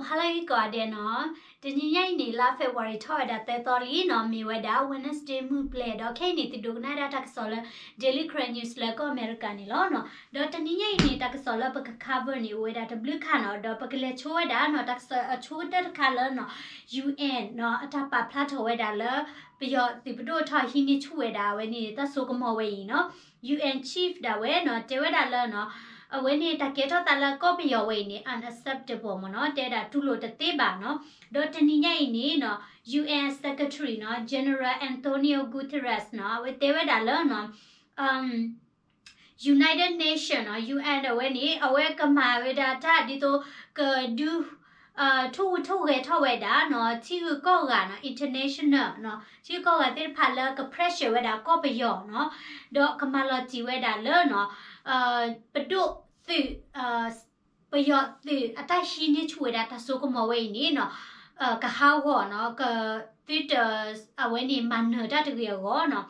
Hello ကိးဂၤဒဲးနီၤ, တနံၤညါအံၤန့ၣ် လါ February ထီၣ်ဝဲဒၣ်သၢသီလံနီၤ, မ့ၢ်ဝဲဒၣ် Wednesday မုၢ်ပျဲၢ်, ဒီးခဲအံၤန့ၣ် သုဒိကနၣ်ဒၣ်တၢ်ကစီၣ်လၢ Daily Karen News လၢကီၢ်အမဲရကၤန့ၣ်လီၤနီၤ. ဒီးတနံၤညါအံၤန့ၣ် တၢ်ကစီၣ်လၢပက cover န့ၣ် အိၣ်ဝဲဒၣ်တဘျုးခါနီၤ, ဒီးပကလဲၤဆိဝဲဒၣ်နီၤ တၢ်ကစီၣ်အဆိကတၢၢ်တခါလၢနီၤ UN နီၤ အတၢ်ပာ်ဖျါထီၣ်ဝဲဒၣ်လၢ ပယီၤသုးပဒိၣ်ထီၣ်ဟံးန့ၢ်ဆူၣ်ဝဲဒၣ်အဝဲန့ၣ် တၢ်စိကမီၤဝဲအံၤနီၤ, UN chief ဒၣ်ဝဲနီၤ တဲဝဲဒၣ်လၢနီၤ အဝဲန့ၣ်တၢ်ကဲထီၣ်သးလၢကီၢ်ပယီၤဝဲအံၤန့ၣ် unacceptable မ့ၢ်နီၤ, တဲဒၣ်တူၢ်လိာ်တသ့ဘၣ်နီၤ. ဒီးတနံၤညါအံၤန့ၣ်နီၤ UN Secretary နီၤ General Antonio Guterres နီၤ အဝဲတဲဝဲဒၣ်လၢနီၤ United Nation နီၤ UN ဒၣ်ဝဲန့ၣ် အဝဲကမၤဝဲဒၣ်တၢ်ဒ်သိး ကဒုး ထိၣ်ဟူးထိၣ်ဂဲၤထီၣ်ဝဲဒၣ်နီၤ ထံဂုၤကီၢ်ဂၤနီၤ international နီၤ ထံဂုၤကီၢ်ဂၤသ့ၣ်တဖၣ်လၢက pressure ဝဲဒၣ်ကီၢ်ပယီၤနီၤ, ဒီးကမၤလီၤတံၢ်ဝဲဒၣ်လၢနီၤ ပဒိၣ်သုး ပယီၤသုးအတၢ်ဟံးန့ၢ်ဆူၣ်ဝဲဒၣ်တၢ်စိကမီၤဝဲအံၤန့ၣ်နီၤ ကဟးဂီၤနီၤ ကသုတ အဝဲန့ၣ်မၤနၢၤတၢ်တဂ့ၤအဂီၢ်နီၤ.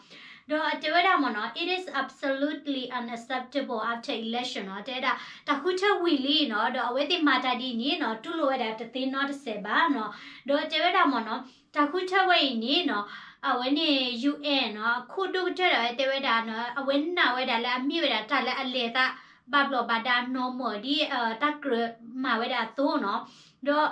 ဒီးအတဲဝဲဒၣ်မ့ၢ်နီၤ it is absolutely unacceptable after election နီၤ, တဲဝဲဒၣ် တၢ်ဃုထၢဝံၤလံနီၤ ဒီးအဝဲသ့ၣ်မၤတၢ်ဒ်န့ၣ်နီၤ တူၢ်လိာ်ဝဲဒၣ်တသ့နီတစဲးဘၣ်နီၤ. ဒီးတဲဝဲဒၣ်မ့ၢ်နီၤ တၢ်ဃုထၢဝဲအံၤန့ၣ်နီၤ အဝဲန့ၣ် UN နီၤ အခိၣ်ဒိၣ်ကတၢၢ်ဒၣ်ဝဲတဲဝဲဒၣ်နီၤ အဝဲနာ်ဝဲဒၣ်လၢအမ့ၢ်ဝဲဒၣ်တၢ်လၢအလဲၤသး ဘၣ်ဘျီးဘၣ်ဒါနီၢ်မီၢ်ဒ် တၢ်ကြၢးမၤဝဲဒၣ်အသိးနီၤ. ဒီး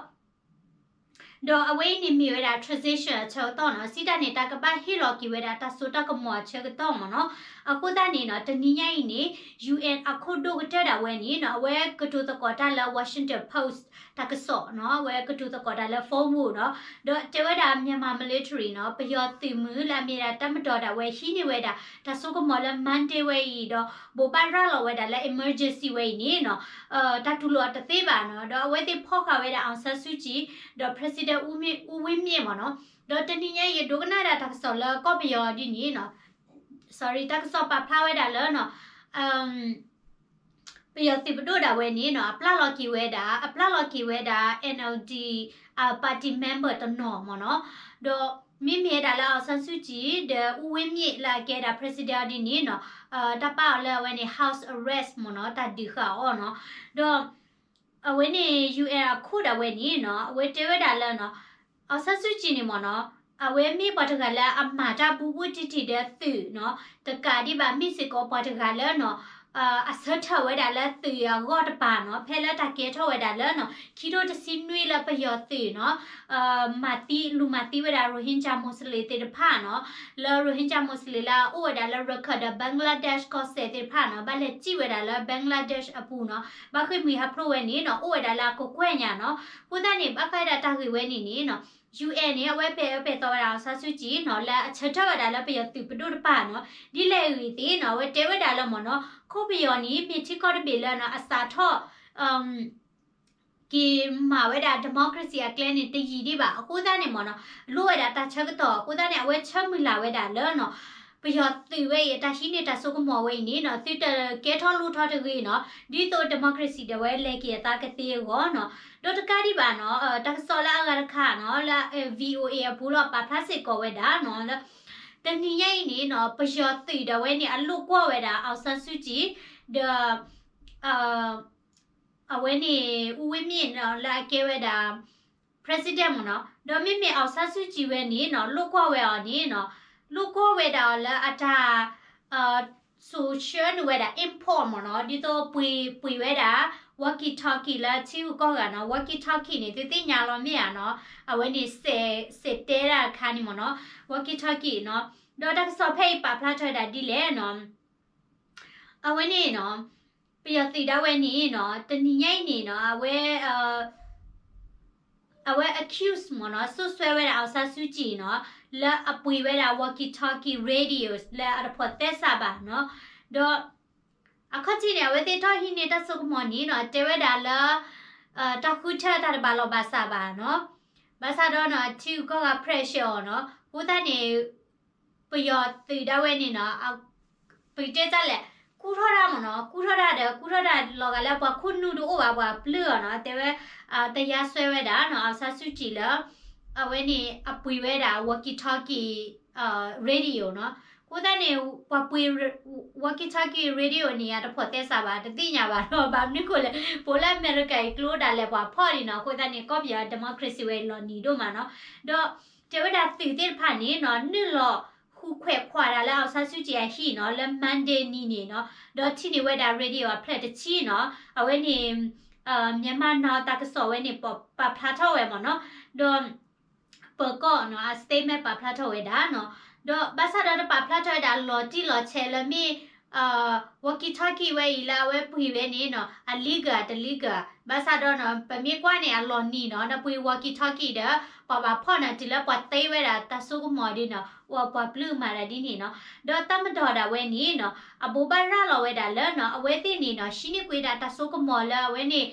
ဒီးအဝဲအံၤန့ၣ်မ့ၢ်ဝဲဒၣ် transition အဆၢကတီၢ်နီၤ, စံးတၢ်န့ၣ် တၢ်ကဘၣ်ဟ့ၣ်လီၤက့ၤဝဲဒၣ်တၢ်စိတၢ်ကမီၤအဆၢကတီၢ်မ့ၢ်နီၤ. အဃိသတးန့ၣ်နီၤ တနံၤညါအံၤန့ၣ် UN အခိၣ်ဒိၣ်ကတၢၢ်ဒၣ်ဝဲန့ၣ်နီၤ အဝဲကတိၤသကိးတၢ်လၢ Washington Post တၢ်ကစီၣ်နီၤ, အဝဲကတိၤသကိးတၢ်လၢ forward နီၤ, ဒီးတဲဝဲဒၣ် Myanmar military နီၤ ပယီၤသုးမုၢ်လၢအမ့ၢ်ဒၣ်တၢ်မတီၤဒၣ်ဝဲဟံးန့ၢ်ဝဲဒၣ် တၢ်စိကမီၤလၢ Monday ဝဲအံၤဒီး ဘိးဘၣ်ရၤလီၤဝဲဒၣ်လၢ emergency ဝဲအံၤန့ၣ်နီၤ တၢ်တူၢ်လိာ်အတသ့ဘၣ်နီၤ, ဒီးအဝဲသ့ၣ်ဖီၣ်ဃာ်ဝဲဒၣ် အောင်ဆန်းစုကြည် ဒီး President ဦးဝင်းမြင့် မ့ၢ်နီၤ. ဒီးတနံၤညါအံၤ ဒိကနၣ်ဒၣ်တၢ်ကစီၣ်လၢကီၢ်ပယီၤဒ်န့ၣ်နီၤ, sorry တၢ်ကစီၣ်ပာ်ဖျါဝဲဒၣ်လၢနီၤ ပယီၤသုးပဒိၣ်ဒၣ်ဝဲန့ၣ်နီၤ အပျၢ်လီၤက့ၤဝဲဒၣ် အပျၢ်လီၤက့ၤဝဲဒၣ် NLD party member တနီၤမ့ၢ်နီၤ, ဒီးမ့မ့ၢ်ဝဲဒၣ်လၢ အောင်ဆန်းစုကြည် ဒီး ဦးဝင်းမြင့် လၢအကဲဒၣ် president ဒ်န့ၣ်နီၤ, တၢ်ပာ်အီၤလၢအဝဲန့ၣ် house arrest မ့ၢ်နီၤ, တၢ်ဒုးဃာ်အီၤနီၤ, ဒီး အဝဲန့ၣ် UN အခိၣ်ဒၣ်ဝဲန့ၣ်နီၤ အဝဲတဲဝဲဒၣ်လၢနီၤ အောင်ဆန်းစုကြည် န့ၣ်မ့ၢ်နီၤ အဝဲမ့ၢ်ပှၤတဂၤလၢအမၤတၢ်ဘူးဘူးတံၢ်တံၢ်ဒီးသုးနီၤ, တကးဒံးဘၣ်မ့ၢ်စ့ၢ်ကီးပှၤတဂၤလၢနီၤ အဆၢထၢၣ်ဝဲဒၣ်လၢသုးအဂီၢ်တပၤနီၤ, ဖဲလၢတၢ်ကဲထီၣ်ဝဲဒၣ်လၢနီၤ ခံထိတဆံနွံလၢပယီၤသုးနီၤ မၤသံ လူၤမၤသံဝဲဒၣ် Rohingya Muslim သ့ၣ်တဖၣ်နီၤ, လၢ Rohingya Muslim လၢအအိၣ်ဝဲဒၣ်လၢရခၢၣ်ဒီး Bangladesh ကီၢ်စဲၣ်သ့ၣ်တဖၣ်နီၤ, ဘၣ်လဲၤစံၣ်ဝဲဒၣ်လၢ Bangladesh အပူၤနီၤ, ဘၣ်ဃ့ၢ်မှံဟးဖျိးဝဲန့ၣ်နီၤ အိၣ်ဝဲဒၣ်လၢအကကွဲၢ်ညါနီၤ, အဃိသတးန့ၣ် ဘၣ်ဃးဝဲဒၣ်တၢ်ဂ့ၢ်ဝဲန့ၣ်န့ၣ်နီၤ UN န့ၣ် အဝဲပဲာ်အၢပဲာ်သီဝဲဒၣ် အောင်ဆန်းစုကြည် နီၤ လၢအဆၢထၢၣ်ဝဲဒၣ်လၢပယီၤသုးပဒိၣ်တပၤနီၤ, ဒ်လဲၣ်အဂ့ၢ်သ့ၣ်နီၤ အဝဲတဲဝဲဒၣ်လၢမ့ၢ်နီၤ ကီၢ်ပယီၤန့ၣ် မ့ၢ်ထံကီၢ်တဘ့ၣ်လၢနီၤ အစးထီၣ် က့ၤမၤဝဲဒၣ် democracy အကျဲန့ၣ် တယံာ်ဒံးဘၣ်. အဃိသတးန့ၣ်မ့ၢ်နီၤ လိၣ်ဝဲဒၣ်တၢ်ဆၢကတီၢ် အဃိသတးန့ၣ် အဝဲဆၢမုၢ်လၢ်ဝဲဒၣ်လၢနီၤ ပယီၤသုးဝဲအံၤ အတၢ်ဟံးန့ၢ်တၢ်စိကမီၤဝဲအံၤန့ၣ်နီၤ သုတကဲထီၣ်လိၣ်ထီၣ်တဂ့ၤနီၤ ဒ်သိး democracy ဒီးဝဲလဲၤက့ၤအသးကသ့အဂီၢ်နီၤ. ဒီးတကးဒံးဘၣ်နီၤ တၢ်ကစီၣ်လၢအဂၤတခါနီၤ လၢ VOA အပူၤလီၤ ပာ်ဖျါစ့ၢ်ကီးဝဲဒၣ်နီၤ လၢ တနံၤညါအံၤန့ၣ်နီၤ ပယီၤသုးဒၣ်ဝဲန့ၣ် အလိာ်ကွီၢ်ဝဲဒၣ် အောင်ဆန်းစုကြည် ဒီး အဝဲန့ၣ် ဦးဝင်းမြင့်နီၤ လၢအကဲဝဲဒၣ် president မ့ၢ်နီၤ. ဒီးမ့မ့ၢ် အောင်ဆန်းစုကြည် ဝဲန့ၣ်နီၤ လိာ်ကွီၢ်ဝဲအီၤန့ၣ်နီၤ လိာ်ကွီၢ်ဝဲဒၣ်အီၤလၢအတၢ် စိာ်ဆှၢနုာ်ဝဲဒၣ် import မ့ၢ်နီၤ ဒ်သိးပှ့ၤ ပှ့ၤဝဲဒၣ် walkie talkie လၢထံဂုၤကီၢ်ဂၤနီၤ. Walkie talkie န့ၣ် သုသ့ၣ်ညါလီၤမ့ၢ်ဧါနီၤ အဝဲန့ၣ် စဲးတဲဒၣ်အခါန့ၣ်မ့ၢ်နီၤ walkie talkie နီၤ. ဒီးတၢ်ကစီၣ်ဖဲအံၤပာ်ဖျါထီၣ်ဝဲဒၣ်ဒ်လဲၣ်နီၤ အဝဲန့ၣ်နီၤ ပယီၤသုးဒၣ်ဝဲန့ၣ်နီၤ တနံၤညါအံၤန့ၣ်နီၤ အဝဲ အဝဲ accuse မ့ၢ်နီၤ စွပ်စွဲဝဲဒၣ် အောင်ဆန်းစုကြည် နီၤ လၢအပှ့ၤဝဲဒၣ် walkie talkie radios လၢအတဖိးသဲစးဘၣ်နီၤ. ဒီးအခီၣ်ထံးန့ၣ် အဝဲသ့ၣ်ထီၣ်ဟံးန့ၢ်တၢ်စိကမီၤန့ၣ်နီၤ တဲဝဲဒၣ်လၢ တၢ်ဃုထၢတၢ်တဘၣ်လီၢ်ဘၣ်စးဘၣ်နီၤ. ဘၣ်ဆၣ်ဒီးနီၤ ထံဂုၤကီၢ်ဂၤ pressure အီၤနီၤ အဃိသတးန့ၣ် ပယီၤသုးဒၣ်ဝဲန့ၣ်နီၤ ပတဲတၢ်လဲၣ် ကူၣ်ထီၣ်တၢ်မ့ၢ်နီၤ ကူၣ်ထီၣ်တၢ်ဒီး ကူၣ်ထီၣ်တၢ်လီၤဂာ်လၢပှၤခိၣ်နူာ်တအိၣ်ဘၣ် ပှၤပျုၢ်အီၤနီၤ တဲဝဲ တရားစွဲဝဲဒၣ်နီၤ အောင်ဆန်းစုကြည် လၢ အဝဲန့ၣ် အပှ့ၤဝဲဒၣ် walkie talkie radio နီၤ. အဃိသတးန့ၣ် ပှၤပှ့ၤ walkie-talkie radio န့ၣ် အတဖိးသဲစးဘၣ် တသ့ၣ်ညါဘၣ်နီၤ. ဘၣ်မနုၤဃိလဲၣ် ပအိၣ်လၢအမဲရကၤအံၤ ကျိဒၣ်လဲာ်ပှၤဖီၣ်ဒံးနီၤ. အဃိသတးန့ၣ် ကီၢ်ပယီၤ democracy ဝဲအံၤလီၤနံၤဒိၣ်မးနီၤ. ဒီးတဲဝဲဒၣ်သုးသ့ၣ်တဖၣ်န့ၣ်နီၤ နုာ်လီၤဃုခွဲးခွးတၢ်လၢ အောင်ဆန်းစုကြည် အဟံၣ်နီၤ လၢ Monday နံၤန့ၣ်နီၤ. ဒီးထံၣ်န့ၢ်ဝဲဒၣ် radio အဖျၢၣ်တဆံနီၤ အဝဲန့ၣ် Myanmar Now တၢ်ကစီၣ်ဝဲန့ၣ် ပာ်ဖျါထီၣ်ဝဲမ့ၢ်နီၤ. ဒီး ပၢၤကီၢ်နီၤ အ statement ပာ်ဖျါထီၣ်ဝဲဒၣ်နီၤ. ဒီးဘၣ်ဆၣ်ဒီးတပာ်ဖျါထီၣ်ဝဲဒၣ်လီၤတံၢ်လီၤဆဲးလၢမ့ၢ် walkie-talkie ဝဲအံၤလၢအဝဲပှ့ၤဝဲန့ၣ်နီၤ အ legal တ legal ဘၣ်ဆၣ်ဒီးနီၤ ပမ့ၢ်ကွၢ်န့ၣ် အလီၤနံၤနီၤ နပှ့ၤ walkie-talkie ဒီး ပှၤဘၣ်ဖီၣ်န့ၣ် တုၤလၢပှၤသ့ဝဲဒၣ်တၢ်စိကမီၤဒ်နီၤ ပှၤပျုၢ်မၤဒၣ်ဒ်န့ၣ်နီၤ. ဒီးတၢ်မၤဒီးဒၣ်ဝဲန့ၣ်နီၤ အဘိးဘၣ်ရၤလီၤဝဲဒၣ်လၢနီၤ အဝဲသ့ၣ်န့ၣ်နီၤ ဟံးန့ၢ်ကွံာ်ဒၣ်တၢ်စိကမီၤလၢအဝဲန့ၣ်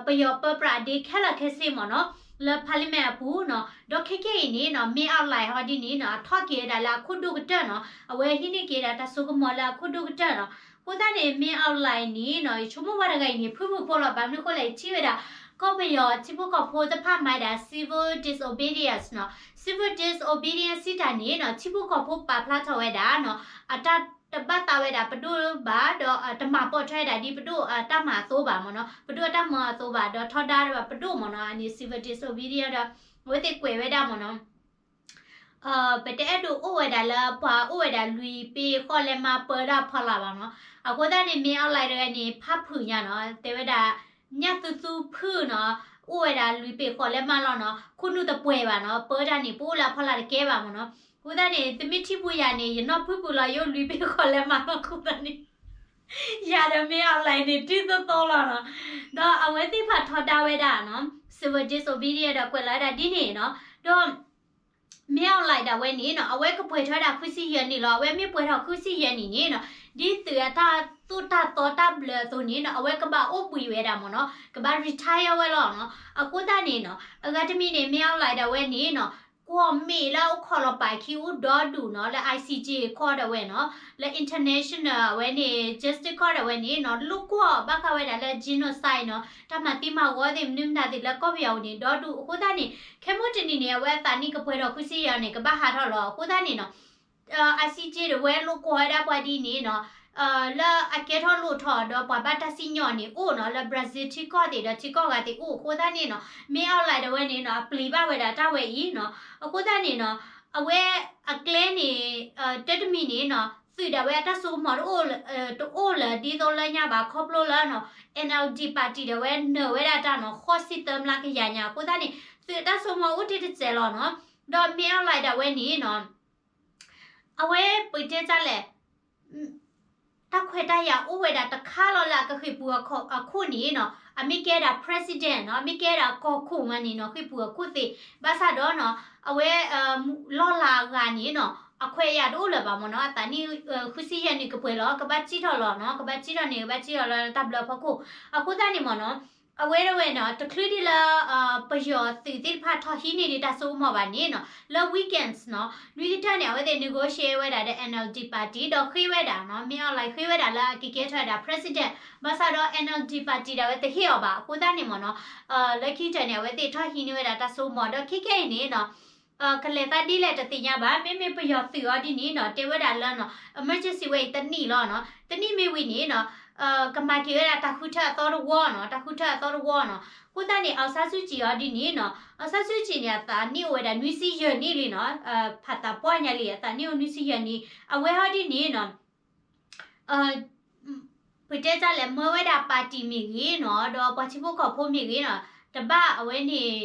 ပယီၤပၢပြးဒ့ခဲလၢာ်ခဲဆ့မ့ၢ်နီၤ လၢ parliament အပူၤနီၤ. ဒီးခဲကနံၣ်အံၤန့ၣ်နီၤ မင်းအောင်လှိုင် ဟီဒ်န့ၣ်နီၤ အထီၣ်က့ၤဝဲဒၣ်လၢအခိၣ်ဒိၣ်ကတၢၢ်နီၤ အဝဲဟံးန့ၢ်က့ၤဒၣ်တၢ်စိကမီၤလၢအခိၣ်ဒိၣ်ကတၢၢ်နီၤ. အဃိသတးန့ၣ် မင်းအောင်လှိုင် န့ၣ်နီၤ ယဆိကမိၣ်ဝဲတဂၤအံၤန့ၣ် ဖုၣ်ဖုၣ်ဖိလီၤ ဘၣ်မနုၤဃိလဲၣ် ယထံၣ်ဝဲဒၣ် ကီၢ်ပယီၤထံဖိကီၢ်ဖိတဖၣ်မၤဒၣ် civil disobedience နီၤ civil disobedience စံးတၢ်န့ၣ်နီၤ ထံဖိကီၢ်ဖိပာ်ဖျါထီၣ်ဝဲဒၣ်နီၤ အတၢ်တဘၣ်သးဝဲဒၣ်ပဒိၣ်ဘၣ် ဒီးတမၤပိာ်ထွဲဒၣ်ဒ်ပဒိၣ်အတၢ်မၤအသိးဘၣ်မ့ၢ်နီၤ ပဒိၣ်အတၢ်မၤအသိးဘၣ် ဒီးထီဒါပဒိၣ်မ့ၢ်နီၤ အန့ၣ် civil disobedience ဒီး အဝဲသ့ၣ်ကွဲးဝဲဒၣ်မ့ၢ်နီၤ ပတအဲၣ်ဒိးအိၣ်ဝဲဒၣ်လၢ ပှၤအိၣ်ဝဲဒၣ်လွံၢ်ပ့ၤဃီလဲမးပၢဒၣ်ဖီလာ်ဘၣ်နီၤ. အဃိသတးန့ၣ် မင်းအောင်လှိုင် တဂၤန့ၣ် ဖးဖုးညါနီၤ တဲဝဲဒၣ် ညၣ်သူသူဖုနီၤ အိၣ်ဝဲဒၣ်လွံၢ်ပ့ၤဃီလဲမးလီၤနီၤ ခိၣ်နူာ်တပှဲၤဘၣ်နီၤ ပၢတၢ်န့ၣ် ပအိၣ်လၢအဖီလာ်တကဲဘၣ်မ့ၢ်နီၤ. အဃိသတးန့ၣ် သုမ့ၢ်ထံၣ်ပူၤယၤန့ၣ် ယနီၢ်ဖုၣ်ပူၤလီၤ ယအိၣ်လွံၢ်ပ့ၤဃီလဲမးလီၤ အဃိသတးန့ၣ် ယၤဒီး မင်းအောင်လှိုင် န့ၣ် တုၤသိသိလီၤနီၤ. ဒီးအဝဲသ့ၣ်တဖၣ်ထီဒါဝဲဒၣ်နီၤ civil disobedience ဒီးကွဲးလီၤဝဲဒၣ်ဒ်န့ၣ်နီၤ. ဒီး မင်းအောင်လှိုင် ဒၣ်ဝဲန့ၣ်နီၤ အဝဲကပှဲၤထီၣ်ဝဲဒၣ်ဃုဆံယဲၢ်နံၣ်လီၤ. အဝဲမ့ၢ်ပှဲၤထီၣ်ဃုဆံယဲၢ်နံၣ်န့ၣ်နီၤ ဒ်သုးအတၢ်သိၣ်တၢ်သီတၢ်ဘျၢအသိးန့ၣ်နီၤ အဝဲကဘၣ်အိၣ်ဘှံးဝဲဒၣ်မ့ၢ်နီၤ ကဘၣ် retire ဝဲလီၤနီၤ. အဃိသတးန့ၣ်နီၤ အဂၤတမံၤန့ၣ် မင်းအောင်လှိုင် ဒၣ်ဝဲန့ၣ်နီၤ ကွီၢ်မ့ၢ်လၢအိၣ်ခိးလီၤပာ်ခံအိၣ်ဒီဒူၣ်နီၤ လၢ I C J court ဒၣ်ဝဲနီၤ လၢ international အဝဲန့ၣ် justice court ဒၣ်ဝဲန့ၣ်နီၤ လိာ်ကွီၢ်ဘၣ်ဃးဝဲဒၣ်လၢ genocide နီၤ တၢ်မၤသံမၤဝီသ့ၣ်မနုၤမတၤသ့ၣ်လၢကီၢ်ပယီၤပူၤန့ၣ် ဒီဒူၣ်. အဃိသတးန့ၣ် ခဲမုၢ်တနံၤန့ၣ် အဝဲအသးနံၣ်ကပှဲၤထီၣ်ဃုဆံယဲၢ်န့ၣ် ကဘၣ်ဟးထီၣ်လီၤ. အဃိသတးန့ၣ်နီၤ I C J ဒၣ်ဝဲလိာ်ကွီၢ်ဝဲဒၣ်ပှၤဒ်န့ၣ်နီၤ လၢအကဲထီၣ်လိာ်ထီၣ်ဒီးပှၤဘၣ်တၢ်စံၣ်ညီၣ်န့ၣ်အိၣ်နီၤ လၢ Brazil ထံကီၢ်သ့ၣ်ဒီးထံကီၢ်ဂၤသ့ၣ်အိၣ်. အဃိသတးန့ၣ်နီၤ မင်းအောင်လှိုင် ဒၣ်ဝဲန့ၣ်နီၤ အပျံၤဘၣ်ဝဲဒၣ်တၢ်ဝဲအံၤနီၤ. အဃိသတးန့ၣ်နီၤ အဝဲအကျဲန့ၣ် တၢ်တမံၤန့ၣ်နီၤ သုးဒၣ်ဝဲအတၢ်စိကမီၤတအိၣ်လၢၤဒ်သိးလၢညါဘၣ် ခီဖျိလၢနီၤ N L D party ဒၣ်ဝဲနၢၤဝဲဒၣ်တၢ်နီၤ ဃိးဆံသၢမျးကယၤညါ. အဃိသတးန့ၣ် သုးအတၢ်စိကမီၤအိၣ်တ့ၢ်တစဲးလီၤနီၤ. ဒီး မင်းအောင်လှိုင် ဒၣ်ဝဲန့ၣ်နီၤ အဝဲပတဲတၢ်လဲၣ် တၢ်ခွဲးတၢ်ယာ်အိၣ်ဝဲဒၣ်တခါလီၤလၢအကဃ့ၢ်ပူၤအခိၣ်န့ၣ်နီၤ အမ့ၢ်ကဲဒၣ် president နီၤ အမ့ၢ်ကဲဒၣ်ကီၢ်ခိၣ်မးန့ၣ်နီၤ ဃ့ၢ်ပူၤအခိၣ်သ့ၣ် ဘၣ်ဆၣ်ဒီးနီၤ အဝဲ လီၢ်လၤအဂၤန့ၣ်နီၤ အခွဲးအယာ်တအိၣ်လၢၤဘၣ်မ့ၢ်နီၤ အသးနံၣ် ဃုဆံယဲၢ်နံၣ်ကပှဲၤလီၤ ကဘၣ်စံၣ်ထီၣ်လီၤနီၤ ကဘၣ်စံၣ်ထီၣ်န့ၣ် ကဘၣ်စံၣ်ထီၣ်လၢတၢ်ဘျၢဖီခိၣ်. အဃိသတးန့ၣ်မ့ၢ်နီၤ အဝဲဒၣ်ဝဲနီၤ တချုးဒ်လၢ ပယီၤသုးသ့ၣ်တဖၣ်ထီၣ်ဟံးန့ၢ်ဒံးတၢ်စိကမီၤဘၣ်န့ၣ်နီၤ လၢ weekends နီၤ နွံကတၢၢ်န့ၣ် အဝဲသ့ၣ် negotiate ဝဲဒၣ်ဒီး N L D party ဒီးဃ့ဝဲဒၣ်နီၤ မင်းအောင်လှိုင် ဃ့ဝဲဒၣ်လၢအကကဲထီၣ်ဝဲဒၣ် president ဘၣ်ဆၣ်ဒီး N L D party ဒၣ်ဝဲတဟ့ၣ်အီၤဘၣ်. အဃိသတးန့ၣ်မ့ၢ်နီၤ လၢခံကတၢၢ်န့ၣ် အဝဲသ့ၣ်ထီၣ်ဟံးန့ၢ်ဝဲဒၣ်တၢ်စိကမီၤဒီးခဲကနံၣ်အံၤန့ၣ်နီၤ ကလဲၤသးဒ်လဲၣ်တသ့ၣ်ညါဘၣ်. မ့မ့ၢ်ပယီၤသုးအီၤဒ်န့ၣ်နီၤ တဲဝဲဒၣ်လၢနီၤ emergency ဝဲအံၤတနံၣ်လီၤနီၤ တနံၣ်မ့ၢ်ဝံၤန့ၣ်နီၤ ကမၤက့ၤဝဲဒၣ်တၢ်ဃုထၢအသီတဝီနီၤ တၢ်ဃုထၢအသီတဝီနီၤ. အဃိသတးန့ၣ် အောင်ဆန်းစုကြည် အီၤဒ်န့ၣ်နီၤ အောင်ဆန်းစုကြည် န့ၣ် အသးနံၣ်အိၣ်ဝဲဒၣ်နွံဆံယဲၢ်နံၣ်လံနီၤ ဖးသးပှၢ်ညါလံ အသးနံၣ်အိၣ်နွံဆံယဲၢ်နံၣ် အဝဲအီၤဒ်န့ၣ်နီၤ ပတဲတၢ်လဲၣ် မၢဝဲဒၣ် party မ့ၢ်ဂ့ၤနီၤ ဒီးပှၤထံဖိကီၢ်ဖိမ့ၢ်ဂ့ၤနီၤ တဘၣ်အဝဲန့ၣ်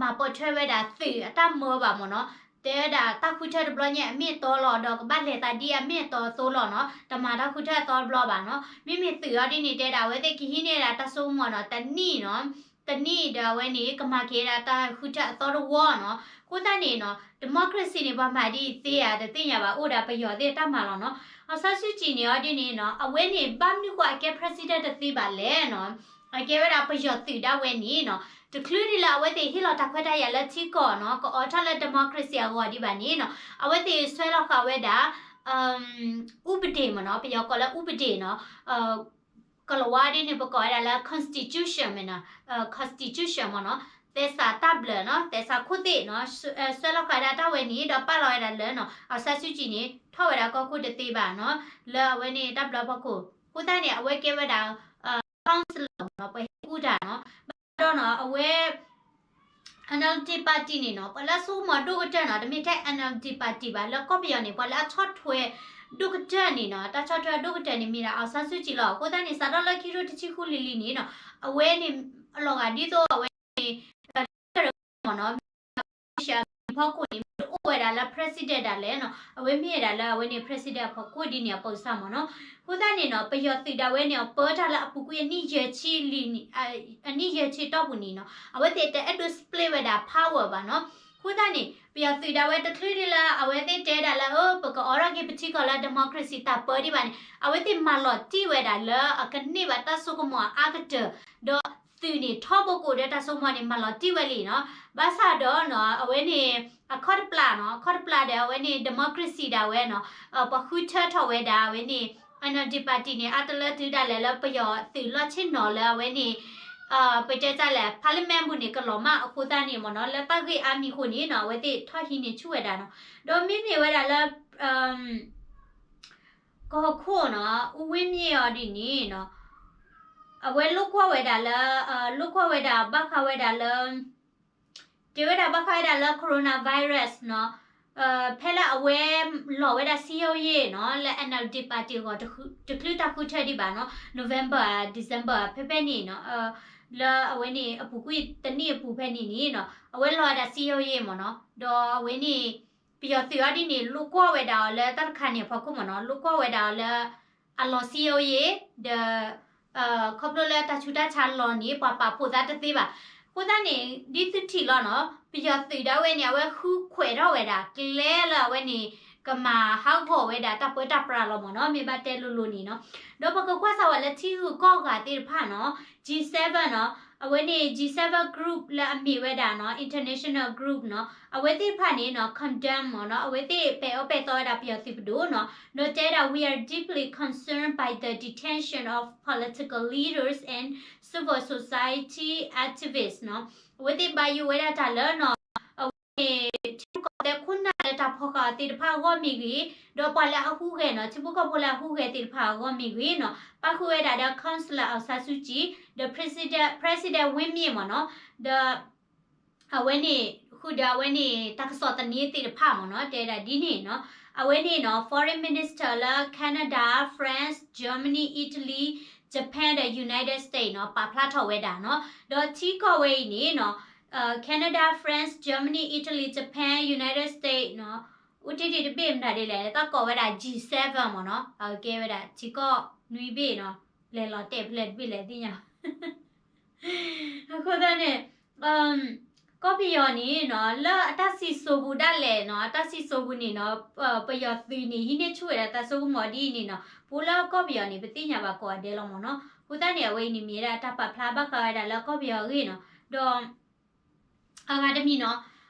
မၤပိာ်ထွဲဝဲဒၣ်သုးအတၢ်မၢဘၣ်မ့ၢ်နီၤ. တဲဝဲဒၣ်တၢ်ဃုထၢတဘျီညါအမ့ၢ်အတီလီၤ ဒီးကဘၣ်လဲၤသးဒ်အမ့ၢ်အတီအသိးလီၤနီၤ တမၤတၢ်ဃုထၢအသီတဘျီဘၣ်နီၤ. မ့မ့ၢ်သုးအီၤဒ်န့ၣ် တဲဒၣ်အဝဲသ့ၣ်ကဟံးန့ၢ်ဒၣ်တၢ်စိကမီၤနီၤ တနံၣ်နီၤ တနံၣ်ဒီးအဝဲန့ၣ် ကမၤက့ၤဒၣ်တၢ်ဃုထၢအသီတဝီနီၤ. အဃိသတးန့ၣ်နီၤ democracy န့ၣ် ပှၤမၤဒ်အံၤသ့ဧါ တသ့ၣ်ညါဘၣ် အိၣ်ဒၣ်ပယီၤသ့ၣ်တၢ်မၤလီၤနီၤ. အောင်ဆန်းစုကြည် န့ၣ် အီၤဒ်န့ၣ်နီၤ အဝဲန့ၣ် ဘၣ်မနုၤဃိအကဲ president တသ့ဘၣ်လဲၣ်နီၤ အကဲဝဲဒၣ်ပယီၤသုးဒၣ်ဝဲန့ၣ်နီၤ တချုးဒ်လၢအဝဲသ့ၣ်ဟ့ၣ်လီၤတၢ်ခွဲးတၢ်ယာ်လၢထံကီၢ်နီၤ ကအိးထီၣ်လၢ democracy အဂီၢ်ဒံးဘၣ်န့ၣ်နီၤ အဝဲသ့ၣ်ဆွဲလီၤဃာ်ဝဲဒၣ် ဥပဒေ မ့ၢ်နီၤ ပယီၤကိးလၢ ဥပဒေ နီၤ ကလၤဝါဒ်န့ၣ် ပကိးဝဲဒၣ်လၢ constitution မ့ၢ်နီၤ constitution မ့ၢ်နီၤ သဲစးတၢ်ဘျၢနီၤ သဲစးခိၣ်သ့ၣ်နီၤ ဆွဲလီၤဃာ်ဒၣ်တၢ်ဝဲန့ၣ် ဒီးပာ်လီၤဝဲဒၣ်လၢနီၤ အောင်ဆန်းစုကြည် န့ၣ် ထီၣ်ဝဲဒၣ်ကီၢ်ခိၣ်တသ့ဘၣ်နီၤ, လၢအဝဲန့ၣ်တၢ်ဘျုးဖီခိၣ်. အဃိသတးန့ၣ် အဝဲကဲဝဲဒၣ် counselor မ့ၢ်နီၤ, ပှၤဟ့ၣ်ကူၣ်တၢ်နီၤ. ဘၣ်ဒီးနီၤ အဝဲ NLD party န့ၣ်နီၤ ပှၤလၢအဆိကမိၣ်ဒိၣ်ကတၢၢ်နီၤ တမ့ၢ်ထဲ NLD party ဘၣ်, လၢကီၢ်ပယီၤန့ၣ် ပှၤလၢအဆီၣ်ထွဲဒိၣ်ကတၢၢ်န့ၣ်နီၤ, တၢ်ဆီၣ်ထွဲဒိၣ်ကတၢၢ်န့ၣ် မ့ၢ်ဒၣ် အောင်ဆန်းစုကြည် လီၤ. အဃိသတးန့ၣ် စးထီၣ်လၢခံထိတဆံဃုလံၤလံၤန့ၣ်နီၤ, အဝဲန့ၣ် အလီၤဂာ်ဒ်သိးအဝဲန့ၣ် မ့ၢ်နီၤ ဖီခိၣ်န့ၣ် မ့ၢ်တအိၣ်ဝဲဒၣ်လၢ president ဒၣ်လဲာ်နီၤ, အဝဲမ့ၢ်ဝဲဒၣ်လၢအဝဲန့ၣ် president အဖီခိၣ်ဒ်န့ၣ်အပူၤစၢ်မ့ၢ်နီၤ. အဃိသတးန့ၣ်နီၤ ပယီၤသုးဒၣ်ဝဲန့ၣ် ပၢတၢ်လၢအပူၤကွံာ်အနံၣ်ယဲၢ်ဆံလံၤ အနံၣ်ယဲၢ်ဆံတီၢ်ပူၤန့ၣ်နီၤ, အဝဲသ့ၣ်တအဲၣ်ဒိး split ဝဲဒၣ် power ဘၣ်နီၤ. အဃိသတးန့ၣ် ပယီၤသုးဒၣ်ဝဲတချုးဒ်လၢ အဝဲသ့ၣ်တဲဒၣ်လၢ အၢ ပကအိးထီၣ်က့ၤပထံကီၢ်လၢ democracy တၢ်ပၢဒံးဘၣ်န့ၣ် အဝဲသ့ၣ်မၤလီၤတံၢ်ဝဲဒၣ်လၢအကန့ၢ်ဘၣ်တၢ်စိကမီၤအါကတၢၢ်, ဒီးသုးန့ၣ်ထီဘိကိးဒီးတၢ်စိကမီၤန့ၣ် မၤလီၤတံၢ်ဝဲလံနီၤ. ဘၣ်ဆၣ်ဒီးနီၤ အဝဲန့ၣ် အခီၣ်တပျၢ်နီၤ, အခီၣ်တပျၢ်ဒီးအဝဲန့ၣ် democracy ဒၣ်ဝဲနီၤ, ပှၤဃုထၢထီၣ်ဝဲဒၣ်အဝဲန့ၣ် NLD party န့ၣ် အါတလၢတုၤဒၣ်လဲာ်လၢပယီၤသုးလီၢ်ဆ့ၣ်နီၤလၢအဝဲန့ၣ် ပတဲတၢ်လဲၣ် parliament ပူၤန့ၣ် ကလီၤမၢ်အဃိသတးန့ၣ်မ့ၢ်နီၤ, လၢတၢ်ဂ့ၢ်အါမံၤအဃိန့ၣ်နီၤ အဝဲသ့ၣ်ထီၣ်ဟံးန့ၢ်ဆူၣ်ဝဲဒၣ်နီၤ. ဒီးမ့မ့ၢ်ဝဲဒၣ်လၢ ကီၢ်ခိၣ်နီၤ အူဝ့ၢ်မ့ၣ်အီၤဒ်န့ၣ်နီၤ, အဝဲလိာ်ကွီၢ်ဝဲဒၣ်လၢ လိာ်ကွီၢ်ဝဲဒၣ်ဘၣ်ဃးဝဲဒၣ်လၢ တဲဝဲဒၣ်ဘၣ်ဃးဝဲဒၣ်လၢ coronavirus နီၤ, ဖဲလၢအဝဲလီၤဝဲဒၣ်စည်းရုံးရေးနီၤ လၢ NLD party အဂီၢ် တချုးတၢ်ဃုထၢဒံးဘၣ်နီၤ, November December ဖဲဖဲန့ၣ်နီၤ, လၢအဝဲန့ၣ်အပူၤကွံာ်တနံၣ်အပူၤဖဲန့ၣ်န့ၣ်နီၤ အဝဲလီၤဝဲဒၣ်စည်းရုံးရေးမ့ၢ်နီၤ, ဒီးအဝဲန့ၣ် ပယီၤသုးအီၤဒ်န့ၣ် လိာ်ကွီၢ်ဝဲဒၣ်အီၤလၢတၢ်တခါန့ၣ်အဖီခိၣ်မ့ၢ်နီၤ, လိာ်ကွီၢ်ဝဲဒၣ်အီၤလၢ အလီၤစည်းရုံးရေး ဒီး ခီဖျိလၢတၢ်ဆူးတၢ်ဆါလီၤန့ၣ် ပှၤပာ်ဖှိၣ်သးတသ့ဘၣ်. အဃိသတးန့ၣ် ဒ်သုထံၣ်လီၤနီၤ ပယီၤသုးဒၣ်ဝဲန့ၣ် အဝဲဃုခွဲးထီၣ်ဝဲဒၣ် ကျဲလၢအဝဲန့ၣ် ကမၤဟးဂီၤဝဲဒၣ်တၢ်ပၢတၢ်ပြးလီၤမ့ၢ်နီၤ, မ့ၢ်ဘၣ်တဲလိၤလိၤန့ၣ်နီၤ. ဒီးပကကွၢ်စၢ်ဝဲလၢထံဂုၤကီၢ်ဂၤသ့ၣ်တဖၣ်နီၤ G seven နီၤ, အဝဲန့ၣ် G seven group လၢအမ့ၢ်ဝဲဒၣ်နီၤ international group နီၤ, အဝဲသ့ၣ်တဖၣ်န့ၣ်နီၤ condemn မ့ၢ်နီၤ, အဝဲသ့ၣ်ပဲာ်အီၣ်ပဲာ်သီဝဲဒၣ်ပယီၤသုးပဒိၣ်နီၤ, ဒီးတဲဒၣ် we are deeply concerned by the detention of political leaders and civil society activists နီၤ, အဝဲသ့ၣ်ဘၣ်ယိၣ်ဝဲဒၣ်တၢ်လၢနီၤ အဝဲန့ၣ် ထံဖိကီၢ်ဖိခိၣ်နၢ်လၢတၢ်ဖီၣ်ဃာ်အီၤသ့ၣ်တဖၣ်အဂီၢ်မ့ၢ်ဂ့ၤ, ဒီးပှၤလၢအဟူးဂဲၤနီၤ ထံဖိကီၢ်ဖိလၢအဟူးဂဲၤသ့ၣ်တဖၣ်အဂီၢ်မ့ၢ်ဂ့ၤနီၤ, ပၣ်ဃုာ်ဝဲဒၣ်ဒီး counselor အောင်ဆန်းစုကြည် ဒီး president ဝ့မ့ၢ်မ့ၢ်နီၤ, ဒီး အဝဲန့ၣ် ဃုာ်ဒီးအဝဲန့ၣ် တၢ်ကစီၣ်သန့သ့ၣ်တဖၣ်မ့ၢ်နီၤ တဲဒၣ်ဒ်န့ၣ်နီၤ, အဝဲန့ၣ်နီၤ foreign minister လၢ Canada, France, Germany, Italy, Japan ဒီး United States နီၤ ပာ်ဖျါထီၣ်ဝဲဒၣ်နီၤ, ဒီးထံကီၢ်ဝဲအံၤန့ၣ်နီၤ Canada, France, Germany, Italy, Japan, United States နီၤ, အိၣ်တ့ၢ်တ့ၢ်တဘ့ၣ်မတၤဒ်လဲၣ် တၢ်ကိးဝဲဒၣ် G seven မ့ၢ်နီၤ, အကဲဝဲဒၣ်ထံကီၢ်နွံဘ့ၣ်နီၤ, လဲၤလီၤတဲာ်ဖဲလဲၣ်တဘ့ၣ်လဲၣ်သ့ၣ်ညါ အဃိသတးန့ၣ် ကီၢ်ပယီၤန့ၣ်နီၤ လၢအတၢ်စံၣ်စိၤပူၤဒၣ်လဲာ်နီၤ, အတၢ်စံၣ်စိၤပူၤန့ၣ်နီၤ ပယီၤသုးန့ၣ် ဟံးန့ၢ်ဆူၣ်ဝဲဒၣ်တၢ်စိကမီၤဒ်အံၤန့ၣ်နီၤ, ပအိၣ်လၢကီၢ်ပယီၤန့ၣ် ပသ့ၣ်ညါဘၣ်ကိးဂၤဒဲးလီၤမ့ၢ်နီၤ. အဃိသတးန့ၣ် အဝဲအံၤန့ၣ်မ့ၢ်ဝဲဒၣ်တၢ်ပာ်ဖျါဘၣ်ဃးဝဲဒၣ်လၢကီၢ်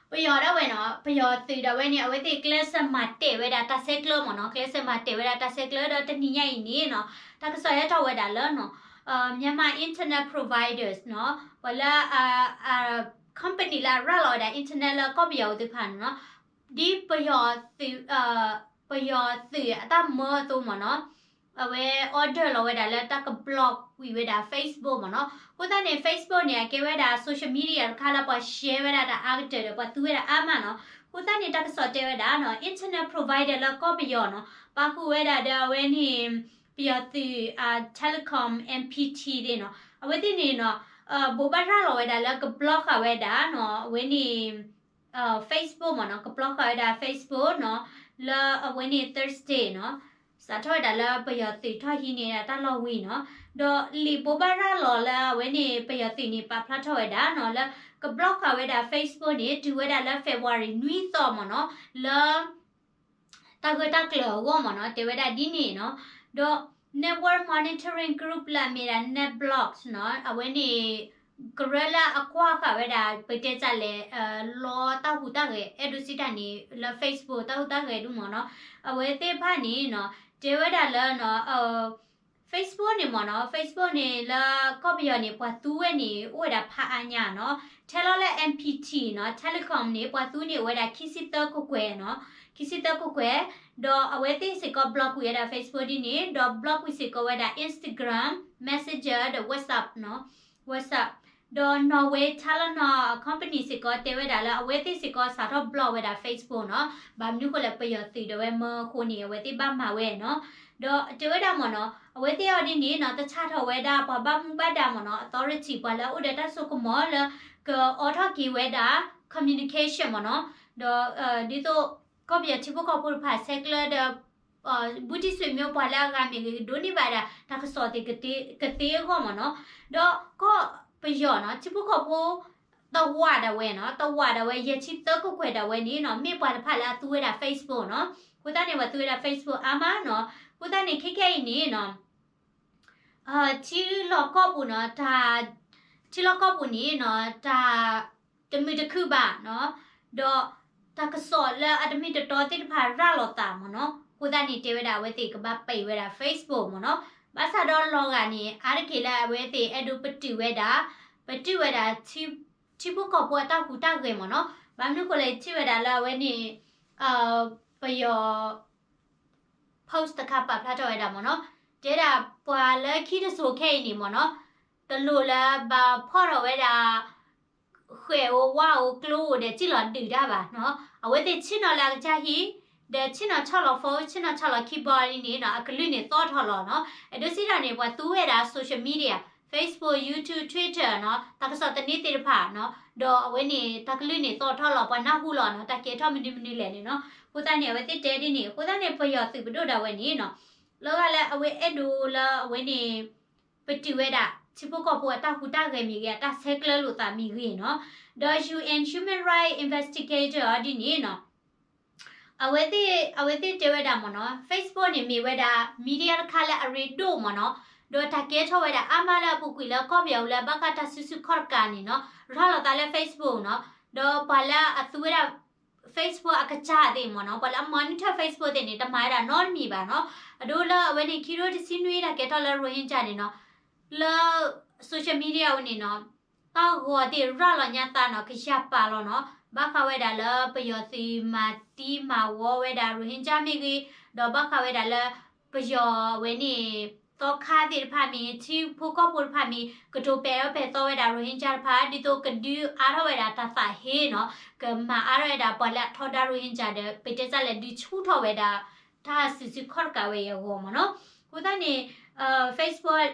ပယီၤအဂ့ၢ်နီၤ, ဒီး အဂၤတမံၤနီၤ, ပယီၤဒၣ်ဝဲနီၤ, ပယီၤသုးဒၣ်ဝဲန့ၣ် အဝဲသ့ၣ်ကျဲးစၢးမၤတဲာ်ဝဲဒၣ်တၢ်ဆဲးကျၢမ့ၢ်နီၤ, ကျဲးစၢးမၤတဲာ်ဝဲဒၣ်တၢ်ဆဲးကျၢ ဒီးတနံၤညါအံၤန့ၣ်နီၤ, တၢ်ကစီၣ်ဟဲထီၣ်ဝဲဒၣ်လၢနီၤ Myanmar internet providers နီၤ, ပှၤလၢ company လၢအရၤလီၤဝဲဒၣ် internet လၢကီၢ်ပယီၤအံၤသ့ၣ်တဖၣ်န့ၣ်နီၤ, ဒ်ပယီၤသုး ပယီၤသုးအတၢ်မၢအသိးမ့ၢ်နီၤ, အဝဲ order လီၤဝဲဒၣ်လၢတၢ်က block ကွံာ်ဝဲဒၣ် Facebook မ့ၢ်နီၤ. အဃိသတးန့ၣ် Facebook န့ၣ် အကဲဝဲဒၣ် social media တခါလၢပှၤ share ဝဲဒၣ်တၢ်အါကတၢၢ်ဒီး ပှၤသူဝဲဒၣ်အါမးနီၤ. အဃိသတးန့ၣ် တၢ်ကစီၣ်တဲဝဲဒၣ်နီၤ internet provider လၢကီၢ်ပယီၤနီၤ ပာ်ဃုာ်ဝဲဒၣ်ဒီးအဝဲန့ၣ် ပယီၤသုး telecom MPT သ့ၣ်နီၤ အဝဲသ့ၣ်န့ၣ်နီၤ ဘိးဘၣ်ရၤလီၤဝဲဒၣ်လၢက block ဃာ်ဝဲဒၣ်နီၤ အဝဲန့ၣ် Facebook မ့ၢ်နီၤ က block ဃာ်ဝဲဒၣ် Facebook နီၤ လၢအဝဲန့ၣ် Thursday နီၤ စးထီၣ်ဝဲဒၣ်လၢပယီၤသုးထီၣ်ဟံးန့ၢ်ဒၣ်တၢ်လီၢ်ဝံၤနီၤ ဒီးလံာ်ဘိးဘၣ်ရၤလီၤလၢအဝဲန့ၣ် ပယီၤသုးန့ၣ် ပာ်ဖျါထီၣ်ဝဲဒၣ်နီၤ လၢက block ဃာ်ဝဲဒၣ် Facebook န့ၣ် တုၤဝဲဒၣ်လၢ February နွံသီမ့ၢ်နီၤ လၢ တၢ်ဂၢၢ်တၢ်ကျၢၤအဂီၢ်မ့ၢ်နီၤ တဲဝဲဒၣ်ဒ်န့ၣ်နီၤ ဒီး network monitoring group လၢအမ့ၢ်ဒၣ် NetBlocks နီၤ အဝဲန့ၣ် ကရၢလၢအကွၢ်ဃာ်ဝဲဒၣ် ပတဲတၢ်လဲၣ် လီတၢ်ဟူးတၢ်ဂဲၤ အဲၣ်ဒိးစံးတၢ်န့ၣ် လၢ Facebook တၢ်ဟူးတၢ်ဂဲၤဒုမ့ၢ်နီၤ အဝဲသ့ၣ်တဖၣ်န့ၣ်နီၤ တဲဝဲဒၣ်လၢနီၤ Facebook န့ၣ်မ့ၢ်နီၤ Facebook န့ၣ်လၢကီၢ်ပယီၤန့ၣ် ပှၤသူဝဲန့ၣ် အိၣ်ဝဲဒၣ်ဖးအါညါနီၤ ထဲလီၤလၢ MPT နီၤ Telecom န့ၣ် ပှၤသူန့ၣ်အိၣ်ဝဲဒၣ်ခံဆံသၢကကွဲၢ်နီၤ ခံဆံသၢကကွဲၢ် ဒီးအဝဲသ့ၣ်စ့ၢ်ကီး block ကွံာ်ဝဲဒၣ် Facebook ဒ်န့ၣ် ဒီး block ကွံာ်စ့ၢ်ကီးဝဲဒၣ် Instagram Messenger ဒီး WhatsApp နီၤ, WhatsApp ဒီး Norway Telenor company စ့ၢ်ကီးတဲဝဲဒၣ်လၢ အဝဲသ့ၣ်စ့ၢ်ကီးစးထီၣ် block ဝဲဒၣ် Facebook နီၤ, ဘၣ်မနုၤဃိလဲၣ် ပယီၤသုးဒီးဝဲမၢအဃိန့ၣ် အဝဲသ့ၣ်ဘၣ်မၤဝဲနီၤ, ဒီးတဲဝဲဒၣ်မ့ၢ်နီၤ အဝဲသ့ၣ်အီၤဒ်န့ၣ်နီၤ တဆၣ်ထီၣ်ဝဲဒၣ်ပှၤဘၣ်မူဘၣ်ဒါမ့ၢ်နီၤ authority ပှၤလၢအအိၣ်ဒီးတၢ်စိကမီၤလၢ ကအိးထီၣ်က့ၤဝဲဒၣ် communication မ့ၢ်နီၤ, ဒီး ဒ်သိး ကီၢ်ပယီၤထံဖိကီၢ်ဖိတဖၣ်ဆဲးကျၢဒီး ဘူးတံၢ်ဆွေမျိုး ပှၤလၢအဂၤမ့ၢ်ဂ့ၤ ကဒိးန့ၢ်ဘၣ်ဒၣ် တၢ်ကစီၣ်သ့ၣ်ကသ့အဂီၢ်မ့ၢ်နီၤ, ဒီးကီၢ်ပယီၤနီၤ ထံဖိကီၢ်ဖိ တဝာ်ဒၣ်ဝဲနီၤ, တဝာ်ဒၣ်ဝဲ ယဲၢ်ဆံသၢကကွဲၢ်ဒၣ်ဝဲန့ၣ်နီၤ မ့ၢ်ပှၤတဖၣ်လၢအသူဝဲဒၣ် Facebook နီၤ, အဃိသတးန့ၣ် ပှၤသူဝဲဒၣ် Facebook အါမးနီၤ, အဃိသတးန့ၣ် ခဲခဲအံၤန့ၣ်နီၤ ထံလီၢ်ကီၢ်ပူၤနီၤ, တၢ် ထံလီၢ်ကီၢ်ပူၤန့ၣ်နီၤ တၢ်တမုာ်တခုၣ်ဘၣ်နီၤ, ဒီးတၢ်ကစီၣ်လၢအတမ့ၢ်တတီသ့ၣ်တဖၣ် ရၤလီၤသးမ့ၢ်နီၤ, အဃိသတးန့ၣ် တဲဝဲဒၣ်အဝဲသ့ၣ်ကဘၣ်ပိတ်ဝဲဒၣ် Facebook မ့ၢ်နီၤ, ဘၣ်ဆၣ်ဒီးလီၤဂာ်န့ၣ် အါတက့ၢ်လၢအဝဲသ့ၣ်အဲၣ်ဒိးပတုာ်ဝဲဒၣ် ပတုာ်ဝဲဒၣ် ထံဖိကီၢ်ဖိအတၢ်ဟူးတၢ်ဂဲၤမ့ၢ်နီၤ, ဘၣ်မနုၤဃိလဲၣ် ထံၣ်ဝဲဒၣ်လၢအဝဲန့ၣ် ပယီၤ post တခါပာ်ဖျါထီၣ်ဝဲဒၣ်မ့ၢ်နီၤ, တဲဒၣ်ပှၤလၢခံတစိၤခဲအံၤန့ၣ်မ့ၢ်နီၤ, တလိၣ်လၢဘၣ်ဖီၣ်ထီၣ်ဝဲဒၣ် ဃဲၣ်ဧိၤဝါဧိၤကျိဧိၤဒီး စံၣ်လီၤဒုးတၢ်ဘၣ်နီၤ, အဝဲသ့ၣ်ဆ့ၣ်နီၤလၢအကစၢ်ဟံၣ် ဒီးဆ့ၣ်နီၤဆီၣ်လီၤ phone ဆ့ၣ်နီၤဆီၣ်လီၤ keyboard ဒ်န့ၣ်နီၤ အကလုၢ်န့ၣ်သီၣ်ထီၣ်လီၤနီၤ, အဒိစံးဒၣ်န့ၣ် ပှၤသူဝဲဒၣ် social media, Facebook, YouTube, Twitter နီၤ တၢ်ကစီၣ်သန့သ့ၣ်တဖၣ်နီၤ, ဒီးအဝဲန့ၣ် တၢ်ကလုၢ်န့ၣ်သီၣ်ထီၣ်လီၤ ပှၤနၢ်ဟူလီၤနီၤ တၢ်ကဲထီၣ်မနုၤမနုၤလဲၣ်န့ၣ်နီၤ, အဃိသတးန့ၣ် အဝဲသ့ၣ်တဲဒ်န့ၣ် အဃိသတးန့ၣ် ပယီၤသုးပဒိၣ်ဒၣ်ဝဲန့ၣ်နီၤ, လၢဂၤလၢအဝဲအဲၣ်ဒိးလၢအဝဲန့ၣ် ပတုာ်ဝဲဒၣ် ထံဖိကီၢ်ဖိအတၢ်ဟူးတၢ်ဂဲၤမ့ၢ်ဂ့ၤ အတၢ်ဆဲးကျၢလိာ်သးမ့ၢ်ဂ့ၤနီၤ, ဒီး ယူၣ်အၣ် human rights investigator အီၤဒ်န့ၣ်နီၤ အဝဲသ့ၣ် အဝဲသ့ၣ်တဲဝဲဒၣ်မ့ၢ်နီၤ Facebook န့ၣ်မ့ၢ်ဝဲဒၣ် media တခါလၢအရ့ဒိၣ်မ့ၢ်နီၤ, ဒီးတၢ်ကဲထီၣ်ဝဲဒၣ်အါမးလၢအပူၤကွံာ်လၢကီၢ်ပယီၤလၢဘၣ်ဃးတၢ်စုဆူၣ်ခီၣ်တကးန့ၣ်နီၤ ရၤလီၤသးလၢ Facebook နီၤ, ဒီးပှၤလၢအသူဝဲဒၣ် Facebook အကစၢ်သ့ၣ်မ့ၢ်နီၤ ပှၤလၢအ monitor Facebook သ့ၣ်န့ၣ် တမၤဝဲဒၣ်နီတမံၤဘၣ်နီၤ, အဒိလၢအဝဲန့ၣ် ခံကထိတဆံနွံ တၢ်ကဲထီၣ်လၢ Rohingya န့ၣ်နီၤ လၢ social media ဝဲန့ၣ်နီၤ တၢ်ဂီၤသ့ၣ်ရၤလီၤညါသးနီၤ ကယၢ်ပာ်လီၤနီၤ ဘၣ်ဃးဝဲဒၣ်လၢပယီၤသုးမၤသံမၤဝီဝဲဒၣ် Rohingya မ့ၢ်ဂ့ၤ, ဒီးဘၣ်ဃးဝဲဒၣ်လၢ ပယီၤဝဲန့ၣ် သီခါသ့ၣ်တဖၣ်မ့ၢ် ထံဖိကီၢ်ဖိတဖၣ်မ့ၢ် ကတိၤပဲာ်အၢပဲာ်သီဝဲဒၣ် Rohingya တဖၣ် ဒ်သိးကဒုးအါထီၣ်ဝဲဒၣ်တၢ်သးဟ့နီၤ ကမၤအါထီၣ်ဝဲဒၣ်ပှၤလၢအထီဒါ Rohingya ဒီး ပတဲစၢ်လဲၣ် ဒုးဆူၣ်ထီၣ်ဝဲဒၣ် တၢ်စုဆူၣ်ခီၣ်တကးဝဲအံၤအဂီၢ်မ့ၢ်နီၤ, အဃိသတးန့ၣ် Facebook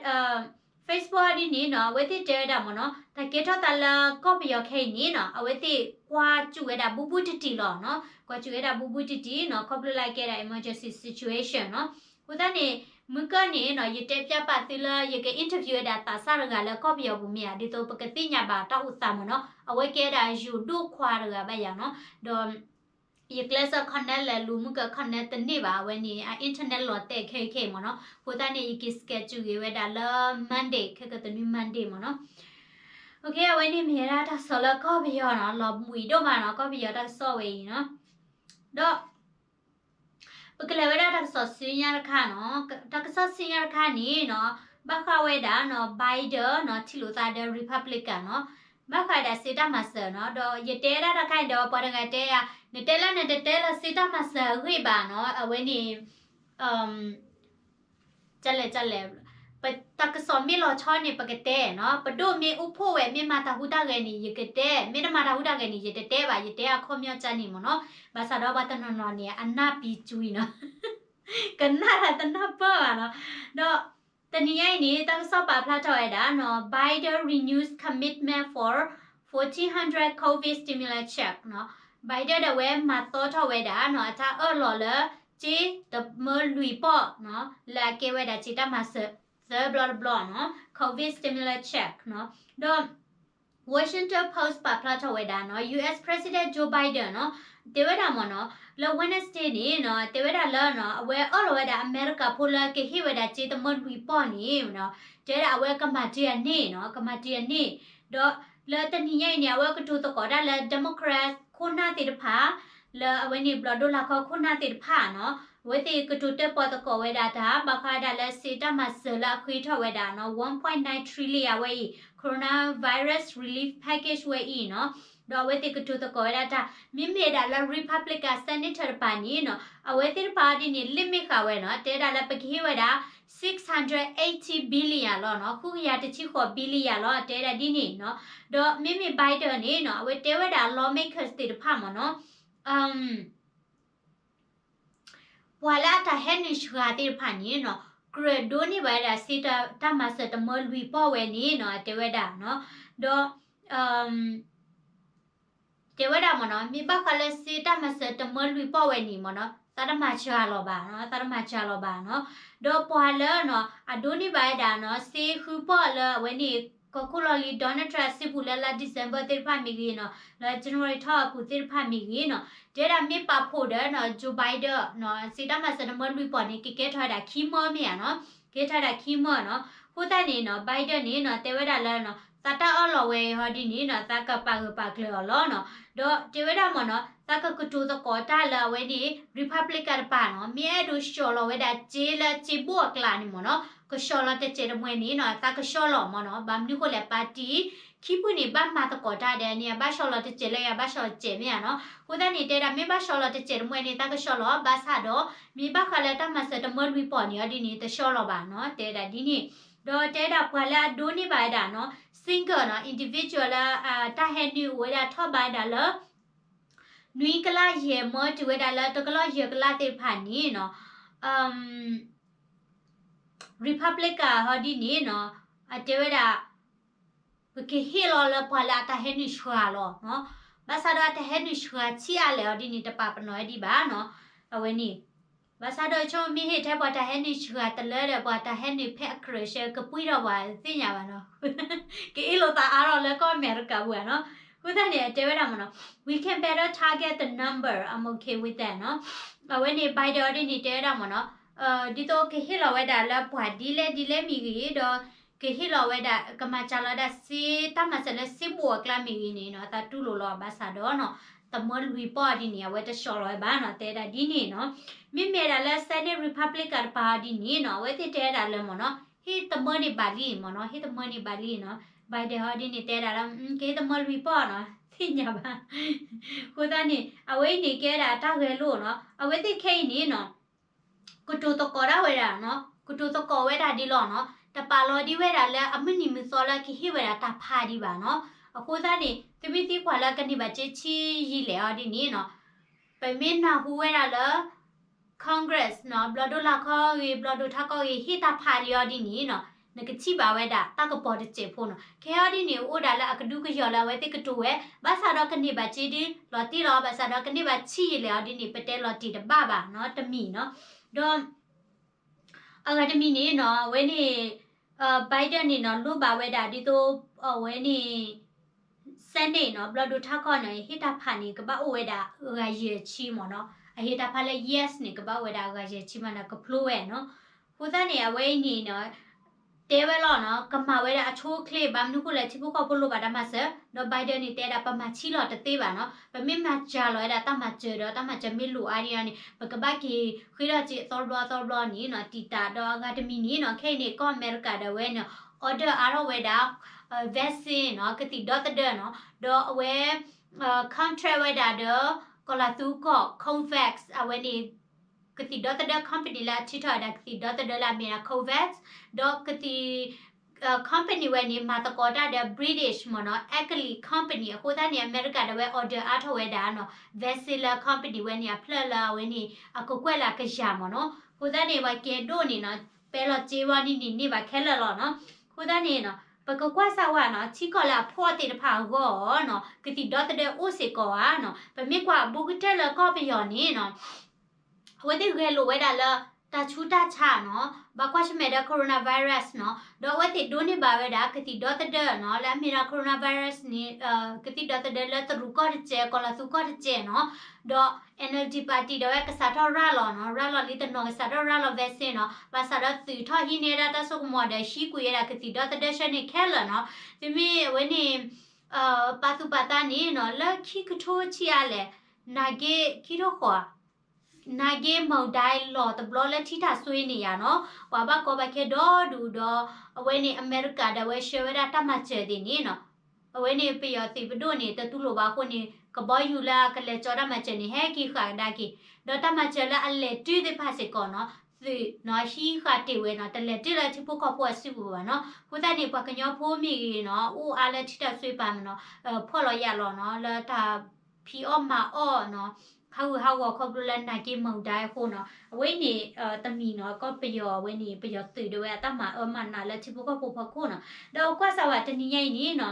Facebook ဒ်န့ၣ်နီၤ အဝဲသ့ၣ်တဲဝဲဒၣ်မ့ၢ်နီၤ တၢ်ကဲထီၣ်သးလၢကီၢ်ပယီၤခဲအံၤန့ၣ်နီၤ အဝဲသ့ၣ်ကွၢ်စူၣ်ဝဲဒၣ်ဘူးဘူးတံၢ်တံၢ်လီၤနီၤ ကွၢ်စူၣ်ဝဲဒၣ်ဘူးဘူးတံၢ်တံၢ်နီၤ ခီဖျိလၢအကဲဒၣ် emergency situation နီၤ, အဃိသတးန့ၣ် မုၢ်ကၢၢ်န့ၣ်နီၤ ယတဲပျၢ်ပာ်သုလၢယက interview ဝဲဒၣ်သးစၢ်တဂၤလၢကီၢ်ပယီၤပူၤမ့ၢ်ဧါ ဒ်သိးပကသ့ၣ်ညါဘၣ်တၢ်အိၣ်သးမ့ၢ်နီၤ အဝဲကဲဒၣ်ယိၤဒိၣ်ခွါတဂၤဘၣ်ယၤနီၤ, ဒီး ယကျဲးစၢး connect လဲၤလူၤ မုၢ်ကၢၢ် connect တန့ၢ်ဘၣ် အဝဲန့ၣ် အ internet လီၤတဲာ်ခဲအံၤခဲအံၤမ့ၢ်နီၤ, အဃိသတးန့ၣ် ယက့ၤ schedule က့ၤဝဲဒၣ်လၢ Monday ခဲကတနွံ Monday မ့ၢ်နီၤ, အဝဲန့ၣ်မ့ၢ်ဝဲဒၣ်တၢ်ကစီၣ်လၢကီၢ်ပယီၤနီၤ လီၤဘှံးဒိၣ်မးနီၤ ကီၢ်ပယီၤတၢ်ကစီၣ်ဝဲအံၤနီၤ, ဒီး ပကလဲၤဝဲဒၣ်တၢ်ကစီၣ်ဆူညါတခါနီၤ, တၢ်ကစီၣ်ဆူညါတခါန့ၣ်နီၤ ဘၣ်ဃးဝဲဒၣ်နီၤ Biden နီၤ ထံၣ်လိာ်သးဒီး Republican နီၤ, ဘၣ်ဃးဝဲဒၣ်စ့တၢ်မၤစၢၤနီၤ, ဒီးယတဲဒၣ်တခါန့ၣ်ဒီး ပှၤတဂၤတဲယၤ နတဲလၢနတတဲလၢစ့တၢ်မၤစၢၤအဂ့ၢ်ဘၣ်နီၤ, အဝဲန့ၣ် ကလဲၣ်ကလဲၣ် တၢ်ကစီၣ်မ့ၢ်လီၤဆီန့ၣ် ပကတဲနီၤ, ပဒိၣ်မ့ၢ်အိၣ်ဖှိၣ်ဝဲ မ့ၢ်မၤတၢ်ဟူးတၢ်ဂဲၤန့ၣ် ယကတဲ, မ့ၢ်တမၤတၢ်ဟူးတၢ်ဂဲၤန့ၣ် ယတတဲဘၣ်, ယတဲအခီပညီကန့ၣ်မ့ၢ်နီၤ, ဘၣ်ဆၣ်ဒီးပှၤတနီၤနီၤန့ၣ် အနၢ်ပံၤကွံာ်နီၤ, ကနၣ်တၢ်တနၢ်ပၢၢ်ဘၣ်နီၤ, ဒီးတနံၤညါအံၤန့ၣ် တၢ်ကစီၣ်ပာ်ဖျါထီၣ်ဝဲဒၣ်နီၤ Biden renews commitment for fourteen hundred COVID stimulus check နီၤ, Biden ဒီးဝဲမၤသီထီၣ်ဝဲဒၣ်နီၤ အတၢ်အၢၣ်လီၤလၢ စ့တမၢလွံၢ်ပီၢ်နီၤ လၢအကဲဝဲဒၣ်စ့တၢ်မၤစၢၤ သၢဘျီတဘျီနီၤ COVID stimulus check နီၤ, ဒီး Washington Post ပာ်ဖျါထီၣ်ဝဲဒၣ်နီၤ US President Joe Biden နီၤ တဲဝဲဒၣ်မ့ၢ်နီၤ လၢ Wednesday န့ၣ်နီၤ တဲဝဲဒၣ်လၢနီၤ အဝဲအၢၣ်လီၤဝဲဒၣ်အမဲရကၤဖိလၢကဟ့ၣ်ဝဲဒၣ်စ့တမၢလွံၢ်ပီၢ်န့ၣ်နီၤ တဲဝဲဒၣ်အဝဲကမၤတ့ၢ်အန့ၣ်နီၤ ကမၤတ့ၢ်အန့ၣ်, ဒီးလၢတနံၤညါအံၤန့ၣ် အဝဲကတိၤသကိးတၢ်လၢ Democrat ခိၣ်နၢ်သ့ၣ်တဖၣ် လၢအဝဲန့ၣ်ဘျီၣ်ဒိၣ်လၢခီခိၣ်နၢ်သ့ၣ်တဖၣ်နီၤ အဝဲသ့ၣ်ကတိၤတဲပီၤသကိးဝဲဒၣ်တၢ် ဘၣ်ဃးဒၣ်လၢစ့တၢ်မၤစၢၤလၢအဃ့ထီၣ်ဝဲဒၣ်နီၤ one point nine trillion ဝဲအံၤ coronavirus relief package ဝဲအံၤနီၤ, ဒီးအဝဲသ့ၣ်ကတိၤသကိးဝဲဒၣ်တၢ် မ့မ့ၢ်ဒၣ်လၢ Republican Senator တပၤန့ၣ်နီၤ အဝဲသ့ၣ်တဖၣ်အီၤဒ်န့ၣ် လ့ၣ်မ့ၢ်ဃာ်ဝဲနီၤ တဲဒၣ်လၢပကဟ့ၣ်ဝဲဒၣ် six hundred eighty billion လီၤနီၤ ဃုကယၤတဆံဃိး billion လီၤ တဲဒၣ်ဒ်န့ၣ်နီၤ ဒီးမ့မ့ၢ် Biden န့ၣ်နီၤ အဝဲတဲဝဲဒၣ် lawmakers သ့ၣ်တဖၣ်မ့ၢ်နီၤ ပှၤလၢအတၢ်ဟဲနုာ်စှၤသ့ၣ်တဖၣ်န့ၣ်နီၤ ကြၢးဒိးန့ၢ်ဘၣ်ဝဲဒၣ်စ့တၢ်မၤစၢၤတမၢလွံၢ်ပီၢ်ဝဲန့ၣ်နီၤ အတဲဝဲဒၣ်နီၤ ဒီး တဲဝဲဒၣ်မ့ၢ်နီၤ မ့ၢ်ဘၣ်ဃးလၢစ့တၢ်မၤစၢၤတမၢလွံၢ်ပီၢ်ဝဲန့ၣ်မ့ၢ်နီၤ သးတမၤစှၤလီၤဘၣ်နီၤ သးတမၤစှၤလီၤဘၣ်နီၤ ဒီးပှၤလၢနီၤ အဒိးန့ၢ်ဘၣ်ဝဲဒၣ်နီၤ စ့ဃုပီၢ်လၢအဝဲန့ၣ် ကီၢ်ခိၣ်လီၢ်လံၤ Donald Trump အစုပူၤလၢလါ December သ့ၣ်တဖၣ်မ့ၢ်ဂ့ၤနီၤ လၢ January ထီၣ်အပူၤသ့ၣ်တဖၣ်မ့ၢ်ဂ့ၤနီၤ တဲဒၣ်မ့ၢ်ပာ်ဖှိၣ်ဒီးနီၤ Joe Biden နီၤ စ့တၢ်မၤစၢၤတမၢလွံၢ်ပီၢ်န့ၣ် ကကဲထီၣ်ဝဲဒၣ်ခံမၢမ့ၢ်ဧါနီၤ ကဲထီၣ်ဝဲဒၣ်ခံမၢနီၤ အဃိသတးန့ၣ်နီၤ Biden န့ၣ်နီၤ တဲဝဲဒၣ်လၢနီၤ သးတၢ်အၢၣ်လီၤဝဲအံၤဟီဒ်န့ၣ်နီၤ သးကပာ်ဂၢၢ်ပာ်ကျၢၤအီၤလီၤနီၤ ဒီးတဲဝဲဒၣ်မ့ၢ်နီၤ သးကကတိၤသကိးတၢ်လၢအဝဲန့ၣ် Republican တပၤနီၤ မ့ၢ်အဲၣ်ဒိးဆှီလီၤဝဲဒၣ်စ့လၢစ့ဘိၣ်အကျါန့ၣ်မ့ၢ်နီၤ ကဆှီလီၤတစဲးတမှဲန့ၣ်နီၤ သးကဆှီလီၤမ့ၢ်နီၤ ဘၣ်မနုၤဃိလဲၣ် ပၣ်တံၣ် ခံဖုန့ၣ် ဘၣ်မၤသကိးတၢ်ဒီးန့ၣ် အဘၣ်ဆှီလီၤတစဲးလၢအဘၣ်ဆှီတစဲးမ့ၢ်ဧါနီၤ အဃိသတးန့ၣ် တဲဒၣ်မ့ၢ်ဘၣ်ဆှီလီၤတစဲးတမှဲန့ၣ် သးကဆှီလီၤ ဘၣ်ဆၣ်ဒီး မ့ၢ်ဘၣ်ဃးလၢတၢ်မၤစၢၤတမၢလွံၢ်ပီၢ်န့ၣ်အီၤဒ်န့ၣ် တဆှီလီၤဘၣ်နီၤ တဲဒၣ်ဒ်န့ၣ် ဒီးတဲဒၣ်ပှၤလၢအဒိးန့ၢ်ဘၣ်ဝဲဒၣ်နီၤ single နီၤ individual လၢ တၢ်ဟဲနုာ်အိၣ်ဝဲဒၣ်ထီၣ်ဘးဝဲဒၣ်လၢ နွံကလးယဲၢ်မၢတုၤဝဲဒၣ်လၢတကလီၢ်ယဲၢ်ကလးသ့ၣ်တဖၣ်န့ၣ်နီၤ Republican ဟီဒ်န့ၣ်နီၤ အတဲဝဲဒၣ် ပကဟ့ၣ်လီၤလၢပှၤလၢအတၢ်ဟဲနုာ်စှၤလီၤနီၤ ဘၣ်ဆၣ်ဒီးအတၢ်ဟဲနုာ်စှၤဆံးအါလဲၣ်အီၤဒ်န့ၣ် တပာ်ပနီၣ်ဝဲဒံးဘၣ်နီၤ အဝဲန့ၣ် ဘၣ်ဆၣ်ဒီးဆိမ့ၢ်ဟ့ၣ်ထဲပှၤတၢ်ဟဲနုာ်စှၤတလၢဒီး ပှၤတၢ်ဟဲနုာ်ဖဲအကြၢးဆၢကပှံၢ်ထီၣ်ပှၤသ့ၣ်ညါဘၣ်နီၤ ကအ့ၣ်လိာ်သးအါထီၣ်လၢကီၢ်အမဲရကၤပူၤဧါနီၤ အဃိသတးန့ၣ် အတဲဝဲဒၣ်မ့ၢ်နီၤ we can better target the number, I'm okay with that နီၤ အဝဲန့ၣ် Biden အီၤဒ်န့ၣ် တဲဝဲဒၣ်မ့ၢ်နီၤ ဒ်သိးကဟ့ၣ်လီၤဝဲဒၣ်လၢပှၤဒ်လဲၣ်ဒ်လဲၣ်မ့ၢ်ဂ့ၤ ဒီးကဟ့ၣ်လီၤဝဲဒၣ် ကမၤစှၤလီၤဝဲဒၣ်စ့တၢ်မၤစၢၤလၢစ့ဘိၣ်အကျါမ့ၢ်ဂ့ၤန့ၣ်နီၤ သးတူၢ်လိာ်လီၤ ဘၣ်ဆၣ်ဒီးနီၤ တမၢလွံၢ်ပီၢ်ဒ်န့ၣ် အဝဲတဆှီလီၤဝဲဘၣ်နီၤ တဲဒၣ်ဒ်န့ၣ်နီၤ မ့မ့ၢ်ဒၣ်လၢ Senate Republican တပၤအီၤဒ်န့ၣ်နီၤ အဝဲသ့ၣ်တဲဝဲဒၣ်လၢမ့ၢ်နီၤ ဟ့ၣ်တမၢန့ၣ်ဘၣ်လံမ့ၢ်နီၤ ဟ့ၣ်တမၢန့ၣ်ဘၣ်လံနီၤ Biden ဟီဒ်န့ၣ် တဲဒၣ်လၢ ကဟ့ၣ်တမၢလွံၢ်ပီၢ်နီၤ သ့ၣ်ညါဘၣ် အဃိသတးန့ၣ် အဝဲအံၤန့ၣ် ကဲဒၣ်တၢ်ဂဲၤလိာ်နီၤ အဝဲသ့ၣ်ခဲအံၤန့ၣ်နီၤ ကတိၤသကိးဒၣ်ဝဲဒၣ်နီၤ ကတိၤသကိးဝဲဒၣ်ဒ်လီၤနီၤ တပာ်လီၤဒံးဝဲဒၣ်လၢအမုၢ်နံၤမုၢ်သီလၢကဟ့ၣ်ဝဲဒၣ်တၢ်ဖးဒံးဘၣ်နီၤ အဃိသတးန့ၣ် သုမ့ၢ်သံကွၢ်လၢကန့ၢ်ဘၣ်စ့ဆံယံာ်လဲၣ်အီၤဒ်န့ၣ်နီၤ ပမ့ၢ်နၢ်ဟူဝဲဒၣ်လၢ Congress နီၤ ဘျီၣ်ဒိၣ်လၢ်ခီဂ့ၤ ဘျီၣ်ဒိၣ်ထးခီဂ့ၤ ဟ့ၣ်တၢ်ဖးလံအီၤဒ်န့ၣ်နီၤ နကထံၣ်ဘၣ်ဝဲဒၣ်တၢ်ကပီၤတစဲးဖိနီၤ ခဲအံၤဒ်န့ၣ် အိၣ်ဒၣ်လၢအကဒုကယီၤလၢအဝဲသ့ၣ်ကတိၤဝဲ ဘၣ်ဆၣ်ဒီးကန့ၢ်ဘၣ်စ့ဒ်လီၤတံၢ်လီၤ ဘၣ်ဆၣ်ဒီးကန့ၢ်ဘၣ်ဆံးယံာ်လဲၣ်အီၤဒ်န့ၣ် ပတဲလီၤတံၢ်တဘၣ်ဘၣ်နီၤ တမံၤနီၤ ဒီး အဂၤတမံၤန့ၣ်နီၤ အဝဲန့ၣ် Biden န့ၣ်နီၤ လိၣ်ဘၣ်ဝဲဒၣ်ဒ်သိး အဝဲန့ၣ် Senate နီၤ ဘျီၣ်ဒိၣ်ထးခီန့ၣ် ဟ့ၣ်တၢ်ဖးန့ၣ် ကဘၣ်အိၣ်ဝဲဒၣ်ဂၤယဲၢ်ဆံမ့ၢ်နီၤ အဟ့ၣ်တၢ်ဖးလၢ yes န့ၣ် ကဘၣ်အိၣ်ဝဲဒၣ်ဂၤယဲၢ်ဆံမ့ၢ်နီၤ ကဖျိဝဲနီၤ အဃိသတးန့ၣ် အဝဲအံၤန့ၣ်နီၤ တဲဝဲလီၤနီၤ ကမၤဝဲဒၣ်အဆိအချ့ ဘၣ်မနုၤဃိလဲၣ် ထံဖိကီၢ်ဖိလိၣ်ဘၣ်တၢ်မၤစၢၤ ဒီး Biden န့ၣ် တဲဒၣ်ပမၤဆံးလီၤတသ့ဘၣ်နီၤ ပမ့ၢ်မၤစှၤလီၤဝဲဒၣ်တၢ်မၤစၢၤဒီး တၢ်မၤစၢၤမ့ၢ်လိၣ်အါဒံးအါန့ၣ် ပကဘၣ်က့ၤဃ့ထီၣ်စ့အသီတဘျီအသီတဘျီန့ၣ်နီၤ တံာ်တာ်ဒီးအဂၤတမံၤန့ၣ်နီၤ ခဲအံၤန့ၣ် ကီၢ်အမဲရကၤ ဒီးအဝဲန့ၣ် order အါထီၣ်ဝဲဒၣ် vaccine နီၤ ကသံၣ်ဒီသဒၢနီၤ ဒီးအဝဲ contract ဝဲဒၣ်ဒီး ကီၤလၤသူကီၢ် COVAX အဝဲန့ၣ် ကသံၣ်ဒီသဒၢ company လၢအထုးထီၣ်ဝဲဒၣ်ကသံၣ်ဒီသဒၢလၢအမ့ၢ်ဒၣ် COVAX ဒီးကသံၣ် company ဝဲန့ၣ် မၤသကိးတၢ်ဒီး British မ့ၢ်နီၤ Ackley company အဃိသတးန့ၣ် အမဲရကၤဒီးဝဲ order အါထီၣ်ဝဲဒၣ်နီၤ vaccine လၢ company ဝဲန့ၣ် အဖျၢၣ်လၢအဝဲန့ၣ် အကကွဲၢ်လၢအကယၤမ့ၢ်နီၤ အဃိသတးန့ၣ် ပှၤကဲဒိၣ်န့ၣ်နီၤ ပဲလီၤစ့ဝဲန့ၣ်န့ၣ် န့ၢ်ဘၣ်ခဲလၢာ်လီၤနီၤ အဃိသတးန့ၣ်နီၤ ပကကွၢ်စၢ်ဝဲနီၤ ထံကီၢ်လၢအဖှီၣ်သ့ၣ်တဖၣ်အဂီၢ်နီၤ ကသံၣ်ဒီသဒၢအိၣ်စ့ၢ်ကီးဧါနီၤ ပမ့ၢ်ကွၢ်အဘူးကတၢၢ်လၢကီၢ်ပယီၤန့ၣ်နီၤ အဝဲသ့ၣ်ဂဲၤလိာ်ဝဲဒၣ်လၢ တၢ်ဆူးတၢ်ဆါနီၤ ဘၣ်ကွၢ်ဆၢၣ်မဲာ်ဒီး coronavirus နီၤ ဒီးအဝဲသ့ၣ်ဒိးန့ၢ်ဘၣ်ဝဲဒၣ် ကသံၣ်ဒီသဒၢနီၤ လၢအမ့ၢ်ဒၣ် coronavirus န့ၣ် ကသံၣ်ဒီသဒၢလၢတရူးကီၢ်တစဲး ကီၤလၤသူကီၢ်တစဲးနီၤ ဒီး NLD party ဒီးဝဲကစးထီၣ်ရၤလီၤနီၤ ရၤလီၤလံတနီၤ ကစးထီၣ်ရၤလီၤ vaccine နီၤ ဘၣ်ဆၣ်ဒီးသုးထီၣ်ဟံးန့ၢ်ဝဲဒၣ်တၢ်စိကမီၤဒီး ဟံးကွံာ်ဝဲဒၣ်ကသံၣ်ဒီသဒၢဆၢန့ၣ်ခဲလၢာ်နီၤ သုမ့ၢ်အဝဲန့ၣ် ပာ်သူၣ်ပာ်သးန့ၣ်နီၤ လၢခံကထိဆံးအါလဲၣ် နာ်က့ခံကထိဃိး နာ်က့မုန်တိုင်း လီၤတဘျီလၢထံတၢ်စွ့န့ၣ်ယါနီၤ ပှၤဘၣ်ကီဘၣ်ခဲဒီဒူၣ်ဒီး အဝဲန့ၣ်အမဲရကၤဒီးဝဲဆှၢဝဲဒၣ်တၢ်မၤစၢၤသ့ၣ်န့ၣ်နီၤ အဝဲန့ၣ်ပယီၤသုးပဒိၣ်န့ၣ် တတူၢ်လိာ်ဘၣ်အဃိန့ၣ် ကဘီယူၤလၢအကလဲၤကၠီတၢ်မၤစၢၤန့ၣ် ဟဲက့ၤဃာ်ကဒါက့ၤ, ဒီးတၢ်မၤစၢၤလၢအလဲၤတုၤသ့ၣ်တဖၣ်စ့ၢ်ကီးနီၤ သုးနီၤ ဟံးဃာ်တ့ၢ်ဝဲနီၤ တလဲၤတုၤလၢထံဖိကီၢ်ဖိအစုပူၤဘၣ်နီၤ. အဃိသတးန့ၣ် ပှၤကညီဖိမ့ၢ်ဂ့ၤနီၤ အိၣ်အါလၢထံတၢ်စွ့ပာ်မနီၤ ဖီၣ်လီၤယာ်လီၤနီၤ လၢတၢ်ဖံးအီၣ်မၤအီၣ်နီၤ ဟးဂူာ်ဟးဂီၤခီဖျိလၢနာ်က့မုၢ်ဒါအဃိနီၤ အဝဲအံၤန့ၣ် တမံၤနီၤ ကီၢ်ပယီၤအဝဲန့ၣ် ပယီၤသုးဒၣ်ဝဲအတၢ်မၤအၢမၤနးလၢထံဖိကီၢ်ဖိဖီခိၣ်နီၤ. ဒီးကွၢ်စၢ်ဝဲတနံၤညါအံၤန့ၣ်နီၤ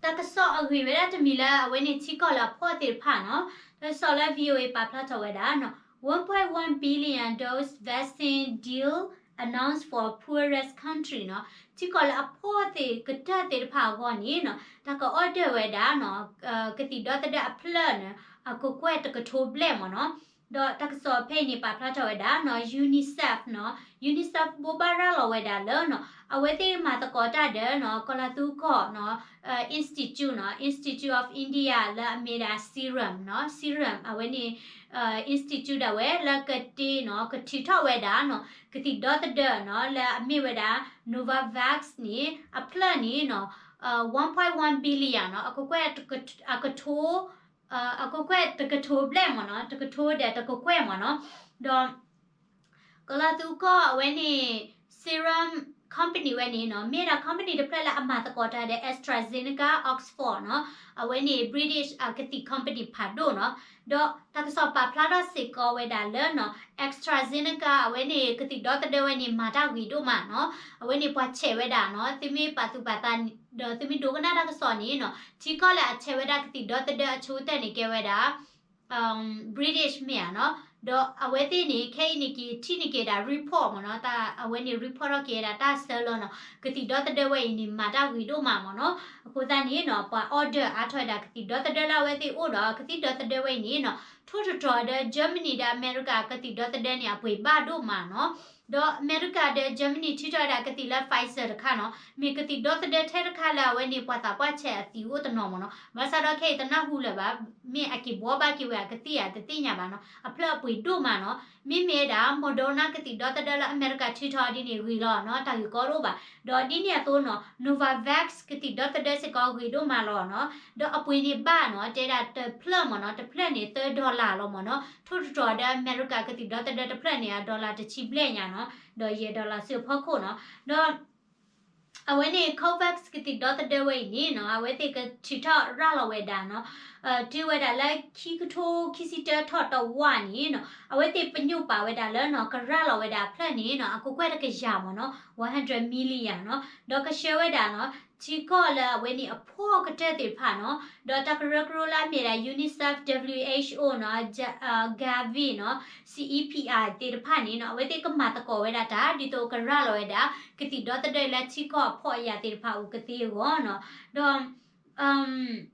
တၢ်ကစီၣ်အဂ့ၤဝဲဒၣ်တမံၤလၢအဝဲန့ၣ်ထံကီၢ်လၢအဖှီၣ်သ့ၣ်တဖၣ်နီၤ တၢ်ကစီၣ်လၢ VOA ပာ်ဖျါထီၣ်ဝဲဒၣ်နီၤ one point one billion dose vaccine deal announced for poorest country နီၤ ထံကီၢ်လၢအဖှီၣ်သ့ၣ်ကတၢၢ်သ့ၣ်တဖၣ်အဂီၢ်န့ၣ်နီၤ တၢ်က order ဝဲဒၣ်နီၤ ကသံၣ်ဒီသဒၢအဖျၢၣ်န့ၣ် အကကွဲၢ်တကထိဘျဲၣ်မ့ၢ်နီၤ. ဒီးတၢ်ကစီၣ်ဖဲအံၤန့ၣ် ပာ်ဖျါထီၣ်ဝဲဒၣ်နီၤ UNICEF နီၤ UNICEF ဘိးဘၣ်ရၤလီၤဝဲဒၣ်လၢနီၤ အဝဲသ့ၣ်မၤသကိးတၢ်ဒီးနီၤ ကီၤလၤသူကီၢ်နီၤ institute နီၤ Institute of India လၢအမ့ၢ်ဒၣ် Serum နီၤ Serum အဝဲန့ၣ် institute ဒၣ်ဝဲလၢကတ့နီၤ ကထုးထီၣ်ဝဲဒၣ်နီၤ ကသံၣ်ဒီသဒၢနီၤ လၢအမ့ၢ်ဝဲဒၣ် Novavax န့ၣ် အဖျၢၣ်န့ၣ်နီၤ one point one billion နီၤ အကကွဲၢ် အကထိ အကကွဲၢ်တကထိဘျဲၣ်မ့ၢ်နီၤ တကထိဒီးတကကွဲၢ်မ့ၢ်နီၤ. ဒီး ကီၤလၤသူကီၢ်အဝဲန့ၣ် Serum company ဝဲန့ၣ်နီၤ မ့ၢ်ဒၣ် company တဖျၢၣ်လၢအမၤသကိးတၢ်ဒီး AstraZeneca Oxford နီၤ အဝဲန့ၣ် British အကသံၣ် company ဖးဒိၣ်နီၤ. ဒီးတၢ်ကစီၣ်ပာ်ဖျါထီၣ်စ့ၢ်ကီးဝဲဒၣ်လၢနီၤ AstraZeneca အဝဲန့ၣ် ကသံၣ်ဒီသဒၢဝဲန့ၣ် မၤတၢ်ဂ့ၤဒိၣ်မးနီၤ အဝဲန့ၣ်ပှၤဆဲးဝဲဒၣ်နီၤ သုမ့ၢ်ပာ်သူၣ်ပာ်သး ဒီးသုမ့ၢ်ဒိကနၣ်တၢ်ကစီၣ်န့ၣ်နီၤ ထံကီၢ်လၢအဆဲးဝဲဒၣ်ကသံၣ်ဒီသဒၢအဆိကတၢၢ်န့ၣ်ကဲဝဲဒၣ် British မ့ၢ်ဧါနီၤ. ဒီးအဝဲသ့ၣ်န့ၣ် ခဲအံၤန့ၣ်က့ၤထံၣ်န့ၢ်က့ၤဒၣ် report မ့ၢ်နီၤ အဝဲန့ၣ် report ထီၣ်က့ၤဝဲဒၣ်တၢ်ဆၢလၢနီၤ ကသံၣ်ဒီသဒၢဝဲအံၤန့ၣ် မၤတၢ်ဂ့ၤဒိၣ်မးမ့ၢ်နီၤ. အဃိသတးန့ၣ်နီၤ ပှၤ order အါထီၣ်ဝဲဒၣ်ကသံၣ်ဒီသဒၢလၢအဝဲသ့ၣ်အိၣ်ဒီး ကသံၣ်ဒီသဒၢဝဲအံၤန့ၣ်နီၤ ထိၣ်တတြီၤဒီး Germany ဒီးအမဲရကၤကသံၣ်ဒီသဒၢန့ၣ် အပှ့ၤဘၣ်ဒိၣ်မးနီၤ. ဒီးအမဲရကၤဒီး Germany ထုးထီၣ်ဝဲဒၣ်ကသံၣ်လၢ Pfizer တခါနီၤ မ့ၢ်ကသံၣ်ဒီသဒၢထဲတခါလၢအဝဲန့ၣ် ပှၤသးပှၢ်ဆဲးအသံးအိၣ်တနီၤမ့ၢ်နီၤ. ဘၣ်ဆၣ်ဒီးခဲအံၤတနၢ်ဟူလၢၤဘၣ် မ့ၢ်အက့ၤဘှီဘၣ်က့ၤဝဲအကသံၣ်ဧါ တသ့ၣ်ညါဘၣ်နီၤ အဖျၢၣ်အပှ့ၤဒိၣ်မးနီၤ. မ့မ့ၢ်ဝဲဒၣ် Moderna ကသံၣ်ဒီသဒၢလၢအမဲရကၤထုးထီၣ်ဒ်န့ၣ်ဂ့ၤလီၤနီၤ တၢ်ဂ့ၢ်ကီတအိၣ်ဘၣ်. ဒီးဒ်န့ၣ်အသိးနီၤ Novavax ကသံၣ်ဒီသဒၢစ့ၢ်ကီးဂ့ၤဒိၣ်မးလီၤနီၤ. ဒီးအပှ့ၤန့ၣ်ဘၣ်နီၤ တဲဒၣ်တဖျၢၣ်မ့ၢ်နီၤ တဖျၢၣ်န့ၣ် သၢ dollar လီၤမ့ၢ်နီၤ ထိၣ်တတြီၤဒီးအမဲရကၤကသံၣ်ဒီသဒၢတဖျၢၣ်န့ၣ် အ dollar တဆံဘျဲၣ်ညါနီၤ ဒီးယဲၢ် dollar စုအဖီခိၣ်နီၤ. ဒီး အဝဲန့ၣ် Covax ကသံၣ်ဒီသဒၢဝဲအံၤန့ၣ်နီၤ အဝဲသ့ၣ်ကထုးထီၣ်ရၤလီၤဝဲဒၣ်နီၤ တုၤဝဲဒၣ်လၢခံကထိခံဆံတၢထီၣ်တဝၢ်န့ၣ်နီၤ အဝဲသ့ၣ်ပညိၣ်ပာ်ဝဲဒၣ်လၢနီၤ ကရၤလီၤဝဲဒၣ်အဖျၢၣ်န့ၣ်နီၤ အကကွဲၢ်တကယၤမ့ၢ်နီၤ one hundred million နီၤ ဒီးကဆှၢဝဲဒၣ်နီၤ ထံကီၢ်လၢအဝဲန့ၣ်အဖှီၣ်ကတၢၢ်သ့ၣ်တဖၣ်နီၤ ဒီးတၢ်ကရၢကရိလၢအမ့ၢ်ဒၣ် UNICEF, WHO နီၤ Gavi နီၤ CEPI သ့ၣ်တဖၣ်န့ၣ်နီၤ အဝဲသ့ၣ်ကမၤသကိးဝဲဒၣ်တၢ် ဒ်သိးကရၤလီၤဝဲဒၣ် ကသံၣ်ဒီသဒၢလၢထံကီၢ်အဖှီၣ်အယာ်သ့ၣ်တဖၣ်အိၣ်ကသ့အဂီၢ်နီၤ ဒီး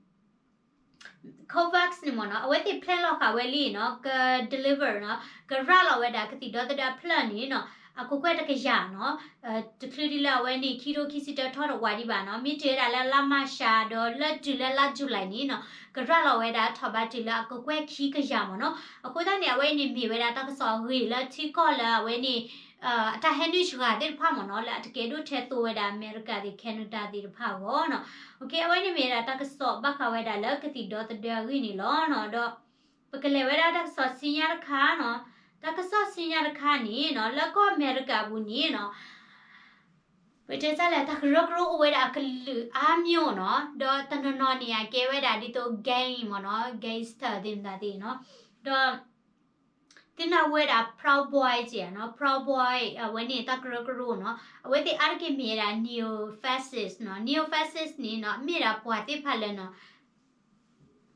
Covax န့ၣ်မ့ၢ်နီၤ အဝဲသ့ၣ်ဖျဲၣ်လီၤဃာ်ဝဲလံနီၤ က deliver နီၤ ကရၤလီၤဝဲဒၣ်ကသံၣ်ဒီသဒၢအဖျၢၣ်န့ၣ်နီၤ အကကွဲၢ်တကယၤနီၤ တချုးဒ်လၢအဝဲန့ၣ် ခံကထိခံဆံတၢထီၣ်တဝၢ်ဒံးဘၣ်နီၤ မ့ၢ်တုၤဝဲဒၣ်လၢလါမၢ်ၡးဒီးလၢတုၤလၢလါ July န့ၣ်နီၤ ကရၤလီၤဝဲဒၣ်ထီၣ်ဘးတုၤလၢအကကွဲၢ်ခံကယၤမ့ၢ်နီၤ အဃိသတးန့ၣ် အဝဲအံၤန့ၣ်မ့ၢ်ဝဲဒၣ်တၢ်ကစီၣ်အဂ့ၤလၢထံကီၢ်လၢအဝဲန့ၣ် အတၢ်ဟဲနုာ်စှၤသ့ၣ်တဖၣ်မ့ၢ်နီၤ လၢအတကဲဒိၣ်ထဲသိးဝဲဒၣ်အမဲရကၤသ့ၣ် Canada သ့ၣ်တဖၣ်အဂီၢ်နီၤ အဝဲန့ၣ်မ့ၢ်ဝဲဒၣ်တၢ်ကစီၣ်ဘၣ်ဃးဝဲဒၣ်လၢကသံၣ်ဒီသဒၢအဂ့ၢ်န့ၣ်လီၤနီၤ ဒီးပကလဲၤဝဲဒၣ်တၢ်ကစီၣ်ဆူညါတခါနီၤ တၢ်ကစီၣ်ဆူညါတခါန့ၣ်နီၤ လၢကီၢ်အမဲရကၤအပူၤန့ၣ်နီၤ ပတဲတၢ်လဲၣ် တၢ်ကရၢကရိအိၣ်ဝဲဒၣ်အကလုာ်အါမျိုးနီၤ ဒီးတနီၤနီၤန့ၣ် အကဲဝဲဒၣ်ဒ်သိး gang မ့ၢ်နီၤ gangster သ့ၣ်မတၤသ့ၣ်နီၤ ဒီး သုနၢ်ဟူဝဲဒၣ် Proud Boys နီၤ Proud Boy အဝဲန့ၣ်တၢ်ကရၢကရိနီၤ အဝဲသ့ၣ်အါတက့ၢ်မ့ၢ်ဝဲဒၣ် neo-fascist နီၤ neo-fascist န့ၣ်နီၤ မ့ၢ်ဒၣ်ပှၤသ့ၣ်တဖၣ်လၢနီၤ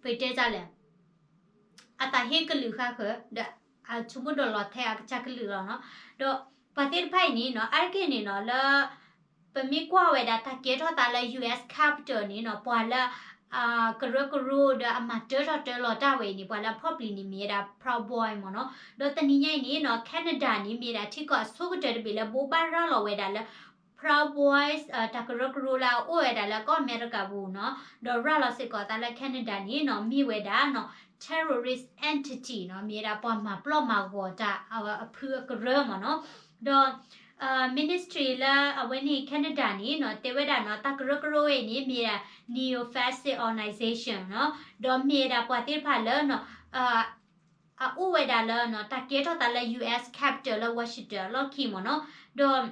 ပတဲတၢ်လဲၣ် အသးဟ့ကလုာ်ဃါဃၢၤ ဒီးအဆိကမိၣ်ဒီးလီၤထဲအကစၢ်ကလုာ်လီၤနီၤ ဒီးပှၤသ့ၣ်တဖၣ်အံၤန့ၣ်နီၤ အါတက့ၢ်န့ၣ်နီၤ လၢ ပမ့ၢ်ကွၢ်ဝဲဒၣ်တၢ်ကဲထီၣ်သးလၢ U S Capitol န့ၣ်နီၤ ပှၤလၢ ကရၢကရိဒီးအမၤတၢထီၣ်တၢလီၤတၢ်ဝဲအံၤန့ၣ် ပှၤလၢအဖီၣ်ပျံၤန့ၣ်မ့ၢ်ဝဲဒၣ် Proud Boy မ့ၢ်နီၤ ဒီးတနံၤညါအံၤန့ၣ်နီၤ Canada န့ၣ် မ့ၢ်ဝဲဒၣ်ထံကီၢ်အဆိကတၢၢ်တဘ့ၣ်လၢဘိးဘၣ်ရၤလီၤဝဲဒၣ်လၢ Proud Boys တၢ်ကရၢကရိလၢအအိၣ်ဝဲဒၣ်လၢကီၢ်အမဲရကၤပူၤနီၤ ဒီးရၤလီၤစ့ၢ်ကီးသးလၢ Canada န့ၣ်နီၤ မ့ၢ်ဝဲဒၣ်နီၤ terrorist entity နီၤ မ့ၢ်ဝဲဒၣ်ပှၤမၤပျီၢ်မၤဂီၤတၢ်အဖုအကရၢမ့ၢ်နီၤ ဒီး ministry လၢအဝဲန့ၣ် Canada န့ၣ်နီၤ တဲဝဲဒၣ်နီၤ တၢ်ကရၢကရိဝဲအံၤန့ၣ် မ့ၢ်ဒၣ် neo-fascist organization နီၤ, ဒီးမ့ၢ်ဝဲဒၣ်ပှၤသ့ၣ်တဖၣ်လၢနီၤ အအိၣ်ဝဲဒၣ်လၢနီၤ တၢ်ကဲထီၣ်သးလၢ U S capital လၢ Washington အလီၢ်ခံမ့ၢ်နီၤ, ဒီး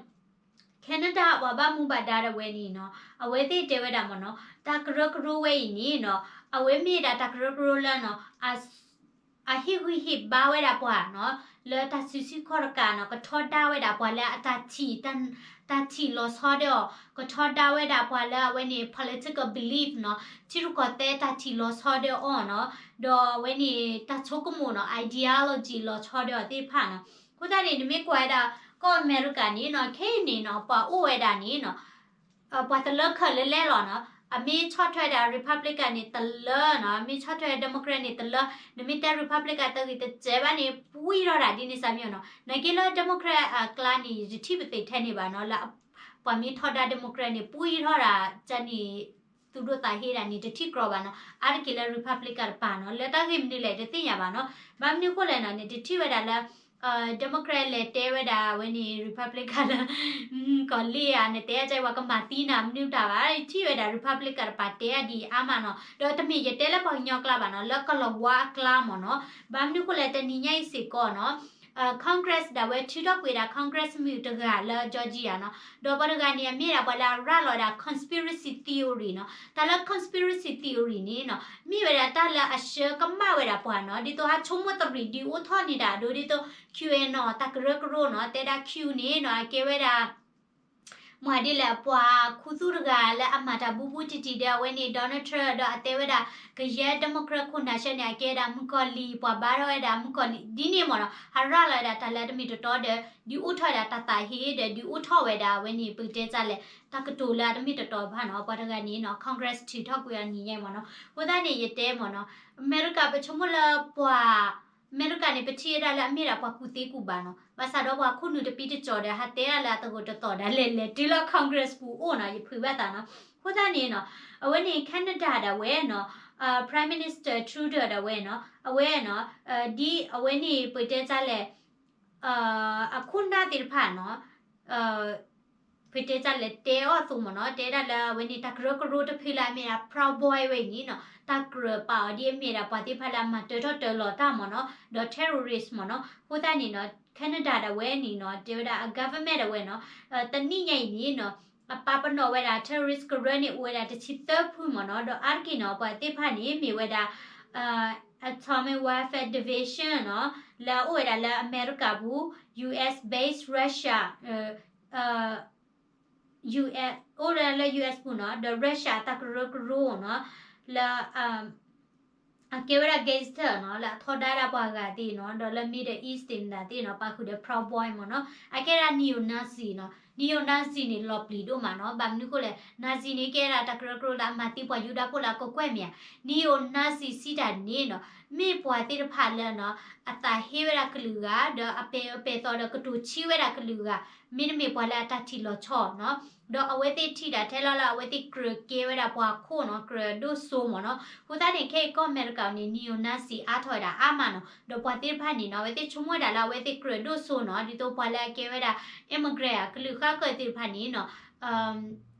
Canada ပှၤဘၣ်မူဘၣ်ဒါဒၣ်ဝဲန့ၣ်နီၤ အဝဲသ့ၣ်တဲဝဲဒၣ်မ့ၢ်နီၤ တၢ်ကရၢကရိဝဲအံၤန့ၣ်နီၤ အဝဲမ့ၢ်ဒၣ်တၢ်ကရၢကရိလၢနီၤ အဟ့ၣ်ဂံၢ်ဟ့ၣ်ဘါဝဲဒၣ်ပှၤနီၤ လၢတၢ်စုဆူၣ်ခီၣ်တကးနီၤ ကထီဒါဝဲဒၣ်ပှၤလၢအတၢ်ထံၣ် တၢ်ထံၣ်လီၤဆီဒီးအီၤ ကထီဒါဝဲဒၣ်ပှၤလၢအဝဲန့ၣ် political belief နီၤ ထံရူၢ်ကီၢ်သဲးတၢ်ထံၣ်လီၤဆီဒီးအီၤနီၤ, ဒီးအဝဲန့ၣ် တၢ်ဆိကမိၣ်နီၤ ideology လီၤဆီဒီးအီၤသ့ၣ်တဖၣ်နီၤ, အဃိသတးန့ၣ် နမ့ၢ်ကွၢ်ဝဲဒၣ် ကီၢ်အမဲရကၤန့ၣ်နီၤ ခဲအံၤန့ၣ်နီၤ ပှၤအိၣ်ဝဲဒၣ်န့ၣ်နီၤ ပှၤတလၢခၢၣ်လၢလဲလီၤနီၤ, အမ့ၢ်ဆီၣ်ထွဲဒၣ် Republican န့ၣ်တလၢနီၤ, အမ့ၢ်ဆီၣ်ထွဲ Democrat န့ၣ်တလၢ, နမ့ၢ်တဲ Republican တဂ့ၤတစဲးဘၣ်န့ၣ် ပှံၢ်ထီၣ်ဒၣ်ဒ်န့ၣ်စ့ၢ်မ့ၢ်နီၤ, နာ်က့လၢ Democrat အကျါန့ၣ် ယတထံၣ်ပသ့ၣ်ထဲန့ၣ်ဘၣ်နီၤ, လၢပှၤမ့ၢ်ထီဒါ Democrat န့ၣ် ပှံၢ်ထီၣ်ဒၣ်ကန့ၣ် သူၣ်ဒိၣ်သးဟ့ဒၣ်န့ၣ် တထံၣ်ကြီဘၣ်နီၤ, အါတက့ၢ်လၢ Republican တပၤနီၤ, လၢတၢ်ဂ့ၢ်မနုၤလဲၣ် တသ့ၣ်ညါဘၣ်နီၤ, ဘၣ်မနုၤအဃိလဲၣ်နီၤ, နတထံၣ်ဝဲဒၣ်လၢ Democrat လဲၤတဲဝဲဒၣ်ဝဲန့ၣ် Republican လၢ ကီၢ်လ့ဧါ နတဲအါကဝဲကမၤသံနၤ မနုၤတၢ်ဘၣ်, ထံၣ်ဝဲဒၣ် Republican တပၤတဲအါဒံးအါမးနီၤ, ဒီးတမ့ၢ်ယတဲလၢပှၤကညီကျါဘၣ်နီၤ, လၢကလီၤဝါအကျါမ့ၢ်နီၤ, ဘၣ်မနုၤအဃိလဲၣ် တနံၤညါအံၤစ့ၢ်ကီးနီၤ Congress ဒၣ်ဝဲထုးထီၣ်ကွံာ်ဒၣ် Congress မုၣ်တဂၤလၢ Georgia နီၤ, ဒီးပှၤတဂၤန့ၣ် အမ့ၢ်ဒၣ်ပှၤလၢအရၤလီၤဝဲဒၣ် conspiracy theory နီၤ, တၢ်လၢ conspiracy theory န့ၣ်နီၤ မ့ၢ်ဝဲဒၣ်တၢ်လၢအဆှၢကမၣ်ဝဲဒၣ်ပှၤနီၤ, ဒ်သိးဟးဆိကမိၣ်သရံးဒုးအိၣ်ထီၣ်န့ၢ်တၢ်အဒိ ဒ်သိး QAnon တၢ်ကရၢကရိနီၤ, တဲဒၣ် Q န့ၣ်နီၤ အကဲဝဲဒၣ် မ့ၢ်ဒ်လဲၣ် ပှၤခူသူၣ်တဂၤလၢအမၤတၢ်ဘူးဘူးတံၢ်တံၢ်ဒီးအဝဲန့ၣ် Donald Trump ဒီးအတဲဝဲဒၣ် ကယဲၢ် Democrat ခိၣ်နၢ်ဆၢန့ၣ် အကဲဒၣ်မုၣ်ကီၤလံၢ် ပှၤဘါထီၣ်ဝဲဒၣ်မုၣ်ကီၤလံၢ် ဒ်န့ၣ်မ့ၢ်နီၤ, ဟးရၤလီၤဝဲဒၣ်တၢ်လၢတမ့ၢ်တတီဒီး ဒုးအိၣ်ထီၣ်ဝဲဒၣ်တၢ်သးဟ့ဒီး ဒုးအိၣ်ထီၣ်ဝဲဒၣ်အဝဲန့ၣ် ပကတဲတၢ်လဲၣ် တၢ်ကတိၤလၢအတမ့ၢ်တတီဘၣ်နီၤ, ပှၤတဂၤန့ၣ်နီၤ Congress ထုးထီၣ်ကွံာ်အနံၤညါမ့ၢ်နီၤ, အဃိသတးန့ၣ် ယတဲမ့ၢ်နီၤ, အမဲရကၤပဆိကမိၣ်လၢပှၤ အမဲရကၤန့ၣ် ပထံၣ်ဝဲဒၣ်လၢအမ့ၢ်ဒၣ်ပှၤကူၣ်သ့ကူၣ်ဘၣ်နီၤ, ဘၣ်ဆၣ်ဒီးပှၤခိၣ်နူာ်တပံတကၠီၤဒီး ဟးတဲဒၣ်လၢအသကိးတသီၣ်ဒၣ်လဲာ်လဲာ်တုၤလၢ Congress ပူၤအိၣ်နီၤ, ယဖုးဘၣ်သးနီၤ, အဃိသတးန့ၣ်နီၤ, အဝဲန့ၣ် Canada ဒၣ်ဝဲနီၤ, Prime Minister Trudeau ဒၣ်ဝဲနီၤ, အဝဲနီၤ, ဒ်အဝဲန့ၣ် ပတဲတၢ်လဲၣ် အခိၣ်နၢ်သ့ၣ်တဖၣ်နီၤ, ပတဲတၢ်လဲၣ်တဲအီၤအသိးမ့ၢ်နီၤ, တဲဒၣ်လၢအဝဲန့ၣ် တၢ်ကရၢကရိတဖုလၢအမ့ၢ်ဒၣ် Proud Boy ဝဲအံၤန့ၣ်နီၤ, တၢ်ကြၢးပာ်အီၤဒ်အမ့ၢ်ဒၣ်ပှၤသ့ၣ်တဖၣ်လၢအမၤတၢထီၣ်တၢလီၤတၢ်မ့ၢ်နီၤ, ဒီး terrorist မ့ၢ်နီၤ, အဃိသတးန့ၣ်နီၤ, Canada ဒၣ်ဝဲန့ၣ်နီၤ, တဲဝဲဒၣ်အ government ဒၣ်ဝဲနီၤ, တနံၣ်ညါအံၤန့ၣ်နီၤ, အပာ်ပနီၣ်ဝဲဒၣ် terrorist ကရၢန့ၣ်အိၣ်ဝဲဒၣ်တဆံသၢဖုမ့ၢ်နီၤ, ဒီးအါတက့ၢ်နီၤ ပှၤသ့ၣ်တဖၣ်န့ၣ် မ့ၢ်ဝဲဒၣ် Atomic Warfare Division နီၤ, လၢအအိၣ်ဝဲဒၣ်လၢအမဲရကၤပူၤ, U S base Russia, အိၣ်ဝဲဒၣ်လၢ U S ပူၤနီၤ, ဒီး Russia အတၢ်ကရၢကရိနီၤ, လၢ အကဲဝဲဒၣ် gangster နီၤ, လၢအထီဒါဒၣ်ပှၤဂၤသ့ၣ်နီၤ, ဒီးလၢ Middle East သ့ၣ်မတၤသ့ၣ်နီၤ, ပာ်ဃုာ်ဒီး Proud Boy မ့ၢ်နီၤ, အကဲဒၣ် neo-Nazi နီၤ, neo-Nazi န့ၣ် လီၤပျံၤဒိၣ်မးနီၤ, ဘၣ်မနုၤအဃိလဲၣ်, Nazi န့ၣ် ကဲဒၣ်တၢ်ကရၢကရိလၢအမၤသံပှၤယူဒၤဖိလၢအကကွဲၢ်မ့ၢ်ဧါ, neo-Nazi စံးတၢ်န့ၣ်နီၤ, မ့ၢ်ပှၤသ့ၣ်တဖၣ်လၢနီၤ, အသးဟ့ဝဲဒၣ်ကလုာ်ဂၤ, ဒီးအပဲာ်အပဲာ်သီဒီးကတိၤဆံးဝဲဒၣ်ကလုာ်ဂၤ, မ့တမ့ၢ်ပှၤလၢအတၢ်ထံၣ်လီၤဆီနီၤ, ဒီးအဝဲသ့ၣ်ထံၣ်ဒၣ်ထဲလီၤလၢအဝဲသ့ၣ်ကြၢးကဲဝဲဒၣ်ပှၤခိၣ်နီၤ, ကြၢးဒိၣ်စိမ့ၢ်နီၤ, အဃိသတးန့ၣ် ခဲအံၤကီၢ်အမဲရကၤန့ၣ် neo-Nazi အါထီၣ်ဝဲဒၣ်အါမးနီၤ, ဒီးပှၤသ့ၣ်တဖၣ်န့ၣ်နီၤ, အဝဲသ့ၣ်ဆိကမိၣ်ဝဲဒၣ်လၢအဝဲသ့ၣ်ကြၢးဒိၣ်စိနီၤ, ဒ်သိးပှၤလၢအကဲဝဲဒၣ် immigrant ဧါ, ကလုာ်ဃၣ်ဃၢၤသ့ၣ်တဖၣ်န့ၣ်နီၤ,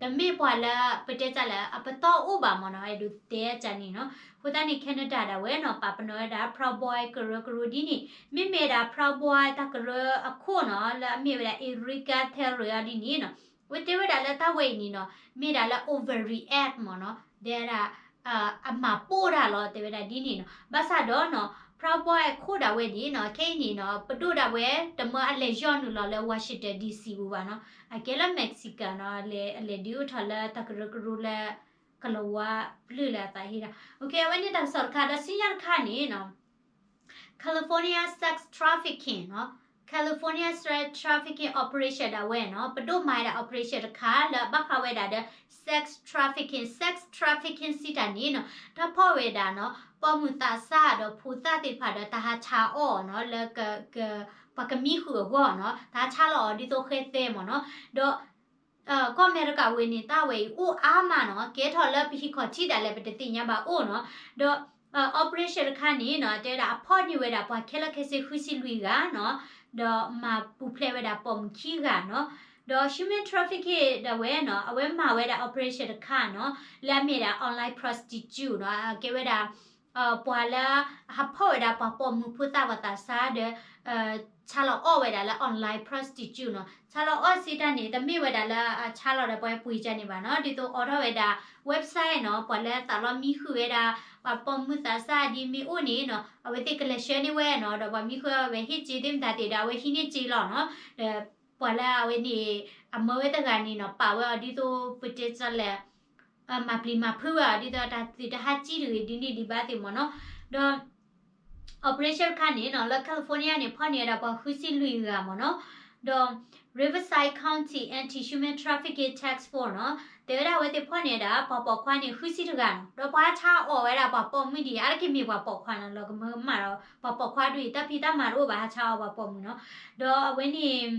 တမ့ၢ်ပှၤလၢ ပတဲတၢ်လၢ အပတီၢ်အိၣ်ဘၣ်မ့ၢ်နီၤ, အဲၣ်ဒိးတဲအကၢ်န့ၣ်နီၤ, အဃိသတးန့ၣ် Canada ဒၣ်ဝဲနီၤ, ပာ်ပနီၣ်ဝဲဒၣ် Proud Boy ကရၢကရိဒ်န့ၣ်, မ့မ့ၢ်ဒၣ် Proud Boy တၢ်ကရၢအခိၣ်နီၤ, လၢအမ့ၢ်ဝဲဒၣ် Erica Theriot ဒ်န့ၣ်နီၤ, အဝဲတဲဝဲဒၣ်လၢတၢ်ဝဲအံၤန့ၣ်နီၤ, မ့ၢ်ဒၣ်လၢ overreact မ့ၢ်နီၤ, တဲဒၣ် အမၤပိၢ်တၢ်လီၤ တဲဝဲဒၣ်ဒ်န့ၣ်နီၤ, ဘၣ်ဆၣ်ဒီးနီၤ, Proud Boy အခိၣ်ဒၣ်ဝဲန့ၣ်နီၤ, ခဲအံၤန့ၣ်နီၤ, ပဒိၣ်ဒၣ်ဝဲ တမၢအလဲၤယီၢ်နုာ်လီၤလၢ Washington D C ပူၤဘၣ်နီၤ, အကဲလၢ Mexico နီၤ, အလဲၤဒုးအိၣ်ထီၣ်လၢတၢ်ကရၢကရိလၢ ကလီၤဝါပျၢၢ်လၢအသးဟ့ဒီး, အဝဲန့ၣ်တၢ်ကစီၣ်တခါ ဒီးဆူညါတခါန့ၣ်နီၤ California sex trafficking နီၤ, California sex trafficking operation ဒၣ်ဝဲနီၤ, ပဒိၣ်မၤဝဲဒၣ် operation တခါလၢဘၣ်ဃးဝဲဒၣ်ဒီး sex trafficking, sex trafficking စံးတၢ်န့ၣ်နီၤ, တၢ်ဖီၣ်ဝဲဒၣ်နီၤ, ပိာ်မုၣ်သးစၢ်ဒီးဖိသၣ်သ့ၣ်တဖၣ်ဒီးတၢ်ဟးဆါအီၣ်နီၤ, လၢ ပှၤကမံဃုာ်အဂီၢ်နီၤ, တၢ်ဟးဆါလီၤအီၤဒ်သိးဃဲသဲမ့ၢ်နီၤ, ဒီး ကီၢ်အမဲရကၤဝဲန့ၣ် တၢ်ဝဲအံၤအိၣ်အါမးနီၤ, ကဲထီၣ်လၢပဟံးခီၣ်ထံးဒၣ်လဲာ် ပတသ့ၣ်ညါဘၣ်အိၣ်နီၤ, ဒီး operation တခါန့ၣ်နီၤ, တဲဝဲဒၣ်အဖီၣ်န့ၢ်ဝဲဒၣ်ပှၤခဲလၢာ်ခဲဆ့ဃုဆံလွံၢ်ဂၤနီၤ, ဒီးမၤပူၤဖျဲးဝဲဒၣ်ပိာ်မုၣ်ခံဂၤနီၤ. ဒီး human trafficking ဒၣ်ဝဲနီၤ အဝဲမၤဝဲဒၣ် operation တခါနီၤ လၢအမ့ၢ်ဒၣ် online prostitute နီၤ အကဲဝဲဒၣ် ပှၤလၢ ဟးဖီၣ်ဝဲဒၣ်ပှၤပိာ်မုၣ်ဖိသၣ်ပှၤသးစၢ်ဒီး ဆါလီၤအီၣ်ဝဲဒၣ်လၢ online prostitute နီၤ. ဆါလီၤအီၣ်စံးတၢ်န့ၣ် တမ့ၢ်ဝဲဒၣ်လၢအဆါလီၤဒီးပှၤပှ့ၤကန့ၣ်ဘၣ်နီၤ. ဒ်သိးအိးထီၣ်ဝဲဒၣ် website နီၤ ပှၤလၢသးလီမံဃုာ်ဝဲဒၣ် ပှၤပိာ်မုၣ်သးစၢ်ဒ်မ့ၢ်အိၣ်န့ၣ်နီၤ အဝဲသ့ၣ်ကလဲၤဆှၢန့ၢ်ဝဲနီၤ ဒီးပှၤမံဃုာ်ဝဲဟ့ၣ်စ့သ့ၣ်မတၤသ့ၣ်ဒီး အဝဲဟံးန့ၢ်စ့လီၤနီၤ. ဒီးပှၤလၢအဝဲန့ၣ် အမၢဝဲတဂၤန့ၣ်နီၤ ပာ်ဝဲအီၤဒ်သိးပတဲစလဲၣ် မၤပျံၤမၤဖုးဝဲအီၤ ဒ်သိးတၢ်သ့ၣ်တဟါကံၣ်တဂ့ၤဒ်န့ၣ်ဒံးဘၣ်သ့ၣ်မ့ၢ်နီၤ. ဒီး operation တခါန့ၣ်နီၤ လၢ California န့ၣ် ဖီၣ်န့ၢ်ဝဲဒၣ်ပှၤဃုဆံလွံၢ်ဂၤမ့ၢ်နီၤ. ဒီး Riverside County Anti-Human Trafficking Task Force နီၤ တဲဝဲဒၣ်အဝဲသ့ၣ်ဖီၣ်န့ၢ်ဝဲဒၣ် ပှၤပိာ်ခွါန့ၣ် ဃုဆံတဂၤနီၤ. ဒီးပှၤဟးဆါအီၣ်ဝဲဒၣ်ပှၤပိာ်မုၣ်ဒ်အံၤ အါတက့ၢ်မ့ၢ်ပှၤပိာ်ခွါနီၤ လီၤကမၢကမၣ်ဒီး ပှၤပိာ်ခွါဒ်အံၤ တၢ်ဖံးတၢ်မၤတအိၣ်ဘၣ် ဟးဆါအီၣ်ပှၤပိာ်မုၣ်နီၤ. ဒီးအဝဲန့ၣ်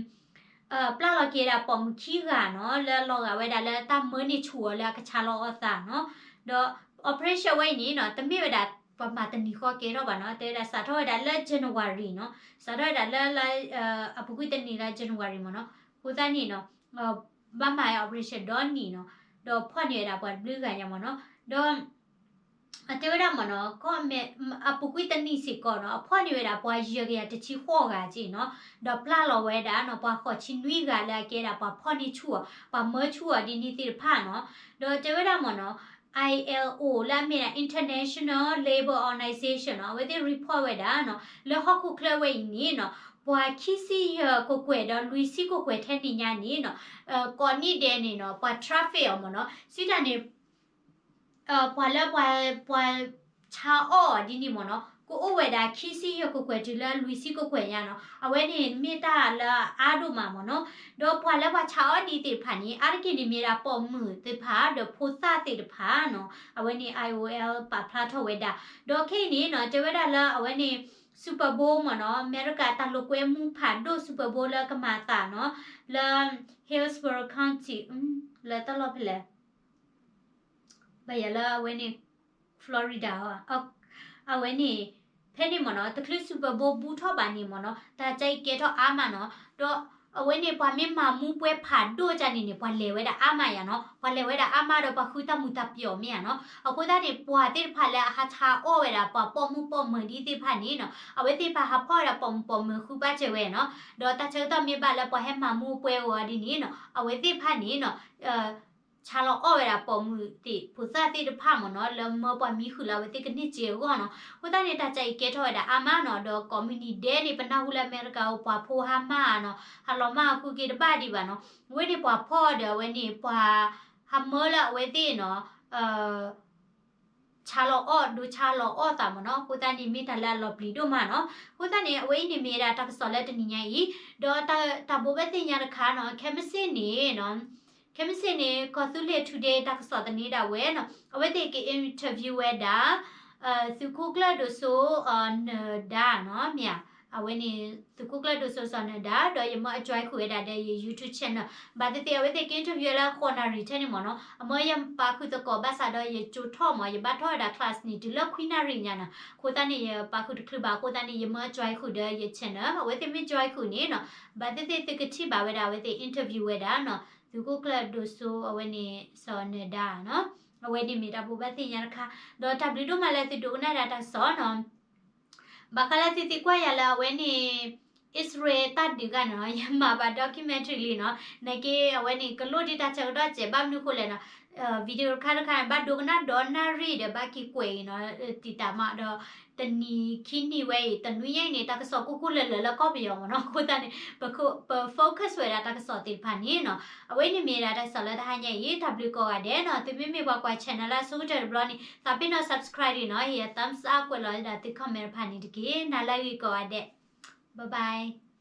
ပျၢ်လီၤက့ၤဝဲဒၣ်ပိာ်မုၣ်ခံဂၤနီၤ လၢလီၤဂာ်ဝဲဒၣ်လၢတၢ်မၢန့ၢ်ဆူၣ်အီၤလၢအကဆါလီၤအီၣ်သးနီၤ. ဒီး operation ဝဲအံၤန့ၣ်နီၤ တမ့ၢ်ဝဲဒၣ်ပှၤမၤတနံၤဃီကဲထီၣ်ဘၣ်နီၤ. တဲဝဲဒၣ်စးထီၣ်ဝဲဒၣ်လၢ January နီၤ စးထီၣ်ဝဲဒၣ်လၢ အပူၤကွံာ်တနံၤလၢ January မ့ၢ်နီၤ. အဃိသတးန့ၣ်နီၤ ဘၣ်မၤ operation ဒီနံၤနီၤ ဒီးဖီၣ်န့ၢ်ဝဲဒၣ်ပှၤတဘျုးဂၤညါမ့ၢ်နီၤ. ဒီး အတဲဝဲဒၣ်မ့ၢ်နီၤ ကီၢ်မဲ အပူၤကွံာ်တနံၤစ့ၢ်ကီးနီၤ အဖီၣ်န့ၢ်ဝဲဒၣ်ပှၤယဲၢ်ကယၤတဆံဃိးဂၤက့နီၤ. ဒီးပျၢ်လီၤဝဲဒၣ်နီၤ ပှၤဃိးဆံနွံဂၤလၢအကဲဒၣ်ပှၤဖီၣ်န့ၢ်ဆူၣ်အီၤ ပှၤမၢဆူၣ်အီၤဒ်န့ၣ်သ့ၣ်တဖၣ်နီၤ. ဒီးတဲဝဲဒၣ်မ့ၢ်နီၤ I L O လၢအမ့ၢ်ဒၣ် International Labour Organization နီၤ အဝဲသ့ၣ် report ဝဲဒၣ်နီၤ လၢဟီၣ်ခိၣ်ချၢဝဲအံၤန့ၣ်နီၤ ပှၤခံဆံယဲၢ်ကကွဲၢ်ဒီးလွံၢ်ဆံကကွဲၢ်ထဲန့ၣ်ညါန့ၣ်နီၤ ကိးနံၣ်ဒဲးန့ၣ်နီၤ ပှၤ traffic အီၤမ့ၢ်နီၤ စံးတၢ်န့ၣ် ပှၤလၢပှၤ ပှၤဆါအီၣ်အီၤဒ်န့ၣ်မ့ၢ်နီၤ ကအိၣ်ဝဲဒၣ်ခံဆံယဲၢ်ကကွဲၢ်တုၤလၢလွံၢ်ဆံကကွဲၢ်ညါနီၤ. အဝဲန့ၣ်မ့ၢ်တၢ်လၢအအါဒိၣ်မးမ့ၢ်နီၤ. ဒီးပှၤလၢပှၤဆါအီၣ်ဒ်သ့ၣ်တဖၣ်န့ၣ် အါတက့ၢ်န့ၣ်မ့ၢ်ဒၣ်ပိာ်မုၣ်သ့ၣ်တဖၣ် ဒီးဖိသၣ်သ့ၣ်တဖၣ်နီၤ. အဝဲန့ၣ် I O L ပာ်ဖျါထီၣ်ဝဲဒၣ်. ဒီးခဲအံၤန့ၣ်နီၤ တဲဝဲဒၣ်လၢအဝဲန့ၣ် Super Bowl မ့ၢ်နီၤ အမဲရကၤတၢ်လိာ်ကွဲမူဖးဒိၣ် Super Bowl လၢကမၤအသးနီၤ လၢ Hillsborough County လၢတၢ်လီၢ်ဖဲလဲၣ် ဘၣ်ယၤလၢအဝဲန့ၣ် Florida အီၤ အဝဲန့ၣ် ဖဲန့ၣ်မ့ၢ်နီၤ တချုး Super Bowl ဘူးထီၣ်ဘၣ်န့ၣ်မ့ၢ်နီၤ တၢ်ကဲအံၤကဲထီၣ်အါမးနီၤ. ဒီးအဝဲန့ၣ် ပှၤမ့ၢ်မၤမူပွဲဖးဒိၣ်ကန့ၣ်န့ၣ် ပှၤလဲၤဝဲဒၣ်အါမးယၤနီၤ. ပှၤလဲၤဝဲဒၣ်အါမးဒီးပှၤဃုတၢ်မူၤတၢ်ပျီၤမ့ၢ်ဧါနီၤ. အဃိသတးန့ၣ် ပှၤသ့ၣ်တဖၣ်လၢအဟးဆါအီၣ်ဝဲဒၣ် ပှၤပိာ်မုၣ်ပိာ်မၢၤဒ်သ့ၣ်တဖၣ်န့ၣ်နီၤ အဝဲသ့ၣ်တဖၣ်ဟးဖီၣ်ဝဲဒၣ်ပိာ်မုၣ်ပိာ်မၢၤဃုဘၣ်စၢၤဝဲနီၤ. ဒီးတၢ်ဆၢကတီၢ်မ့ၢ်ဘၣ်လၢပှၤဟဲမၤမူပွဲအဂီၢ်ဒ်န့ၣ်နီၤ အဝဲသ့ၣ်တဖၣ်န့ၣ်နီၤ ဆါလီၤအီၣ်ဝဲဒၣ်ပိာ်မုၣ်သ့ၣ် ဖိသၣ်သ့ၣ်တဖၣ်မ့ၢ်နီၤ လၢမၢပှၤမံဃုာ်လၢအဝဲသ့ၣ်ကန့ၢ်စ့အဂီၢ်နီၤ. အဃိသတးန့ၣ် တၢ်ကဲအံၤကဲထီၣ်ဝဲဒၣ်အါမးနီၤ ဒီးကိးမုၢ်နံၤဒဲးန့ၣ် ပနၢ်ဟူလၢအမဲရကၤအိၣ် ပှၤဖိဟါမၢ်နီၤ ဟးလီၤမၢ်ဃုက့ၤတဘၣ်ဒံးဘၣ်နီၤ. အဝဲန့ၣ်ပှၤဖီၣ်ဒီးအဝဲန့ၣ် ပှၤဟးမၢလၢအဝဲသ့ၣ်နီၤ ဆါလီၤအီၣ် ဒိဆါလီၤအီၣ်သးမ့ၢ်နီၤ. အဃိသတးန့ၣ် မ့ၢ်တၢ်လၢအလီၤပျံၤဒိၣ်မးနီၤ. အဃိသတးန့ၣ် အဝဲအံၤန့ၣ်မ့ၢ်ဝဲဒၣ်တၢ်ကစီၣ်လၢတနံၤညါအံၤ ဒီးတၢ်ဘိးဘၣ်သ့ၣ်ညါတခါနီၤ ခဲမုၢ်ဆ့ၣ်န့ၣ်နီၤ ခဲမုၢ်ဆ့ၣ်န့ၣ် ကီၢ်သူလ့ၤ Today တၢ်ကစီၣ်သန့ဒၣ်ဝဲနီၤ အဝဲသ့ၣ်က interview ဝဲဒၣ် သုးခိၣ်ကျၢၢ်ဒိၣ်စိ နဒါနီၤ မ့ၢ်ဧါ အဝဲန့ၣ် သုးခိၣ်ကျၢၢ်ဒိၣ်စိ စီၤနဒါ ဒီးယမၢအ join ဃုာ်ဝဲဒၣ်ဒီးယ YouTube channel ဘၣ်သ့ၣ်သ့ၣ် အဝဲသ့ၣ်က interview လၢဃိးနၣ်ရံၣ်ထဲန့ၣ်မ့ၢ်နီၤ. အမၢယပာ်ဃုာ်သကိးဘၣ်ဆၣ်ဒီးယကၠိထီၣ်မ့ၢ် ယဘၣ်ထီၣ်ဝဲဒၣ် class န့ၣ် တုၤလၢခွံနၣ်ရံၣ်ညါနီၤ. အဃိသတးန့ၣ် ယပာ်ဃုာ်တချုးဘၣ် အဃိသတးန့ၣ် ယမၢ join ဃုာ်ဒီးယ channel အဝဲသ့ၣ်မ့ၢ် join ဃုာ်န့ၣ်နီၤ ဘၣ်သ့ၣ်သ့ၣ်သုကထံၣ်ဘၣ်ဝဲဒၣ်အဝဲသ့ၣ် interview ဝဲဒၣ်နီၤ သုးခိၣ်ကျၢၢ်ဒိၣ်စိ အဝဲန့ၣ် စီၤနဒါနီၤ. အဝဲန့ၣ်မ့ၢ်တၢ်ဘိးဘၣ်သ့ၣ်ညါတခါ ဒီးတၢ်ဘျုးဒိၣ်မးလၢသုဒိကနၣ်ဒၣ်တၢ်ကစီၣ်နီၤ. ဘၣ်ဃးလၢသုသံကွၢ်ယၤလၢအဝဲန့ၣ် အံၣ်စရ့လးတၢ်ဒုးဂၤန့ၣ်နီၤ ယမၤဘၣ် documentary လံနီၤ နာ်က့အဝဲန့ၣ် ကလိၣ်ဒံးတၢ်ဆၢကတီၢ်စဲး ဘၣ်မနုၤဃိလဲၣ်နီၤ video တခါတခါန့ၣ် ဘၣ်ဒိကနၣ်ဒီးနၣ်ရံၣ်ဒီးဘၣ်က့ၤကွဲးအံၤနီၤ တံာ်တာ်မးဒီး တနံၤခံနံၤဝဲအံၤ တနွံညါအံၤန့ၣ် တၢ်ကစီၣ်ကိၢ်ကိၢ်လၢာ်လၢာ်လၢကီၢ်ပယီၤမ့ၢ်နီၤ အဃိသတးန့ၣ် ပ focus ဝဲဒၣ်တၢ်ကစီၣ်သ့ၣ်တဖၣ်န့ၣ်နီၤ အဝဲန့ၣ်မ့ၢ်ဒၣ်တၢ်ကစီၣ်လၢတဟါညါအံၤ တၢ်ဘျုးကိးဂၤဒဲးနီၤ သုမ့မ့ၢ်ပှၤကွၢ် channel လၢအဆိကတၢၢ်တဘျီန့ၣ် သးပ့ၤနီၣ် subscribe လံနီၤ ဟ့ၣ်ယၤ thumbs up ကွဲးလီၤဝဲဒၣ်သု comment တဖၣ်န့ၣ်တက့ၢ် နၤလၢအဂ့ၤကိးဂၤဒဲး bye bye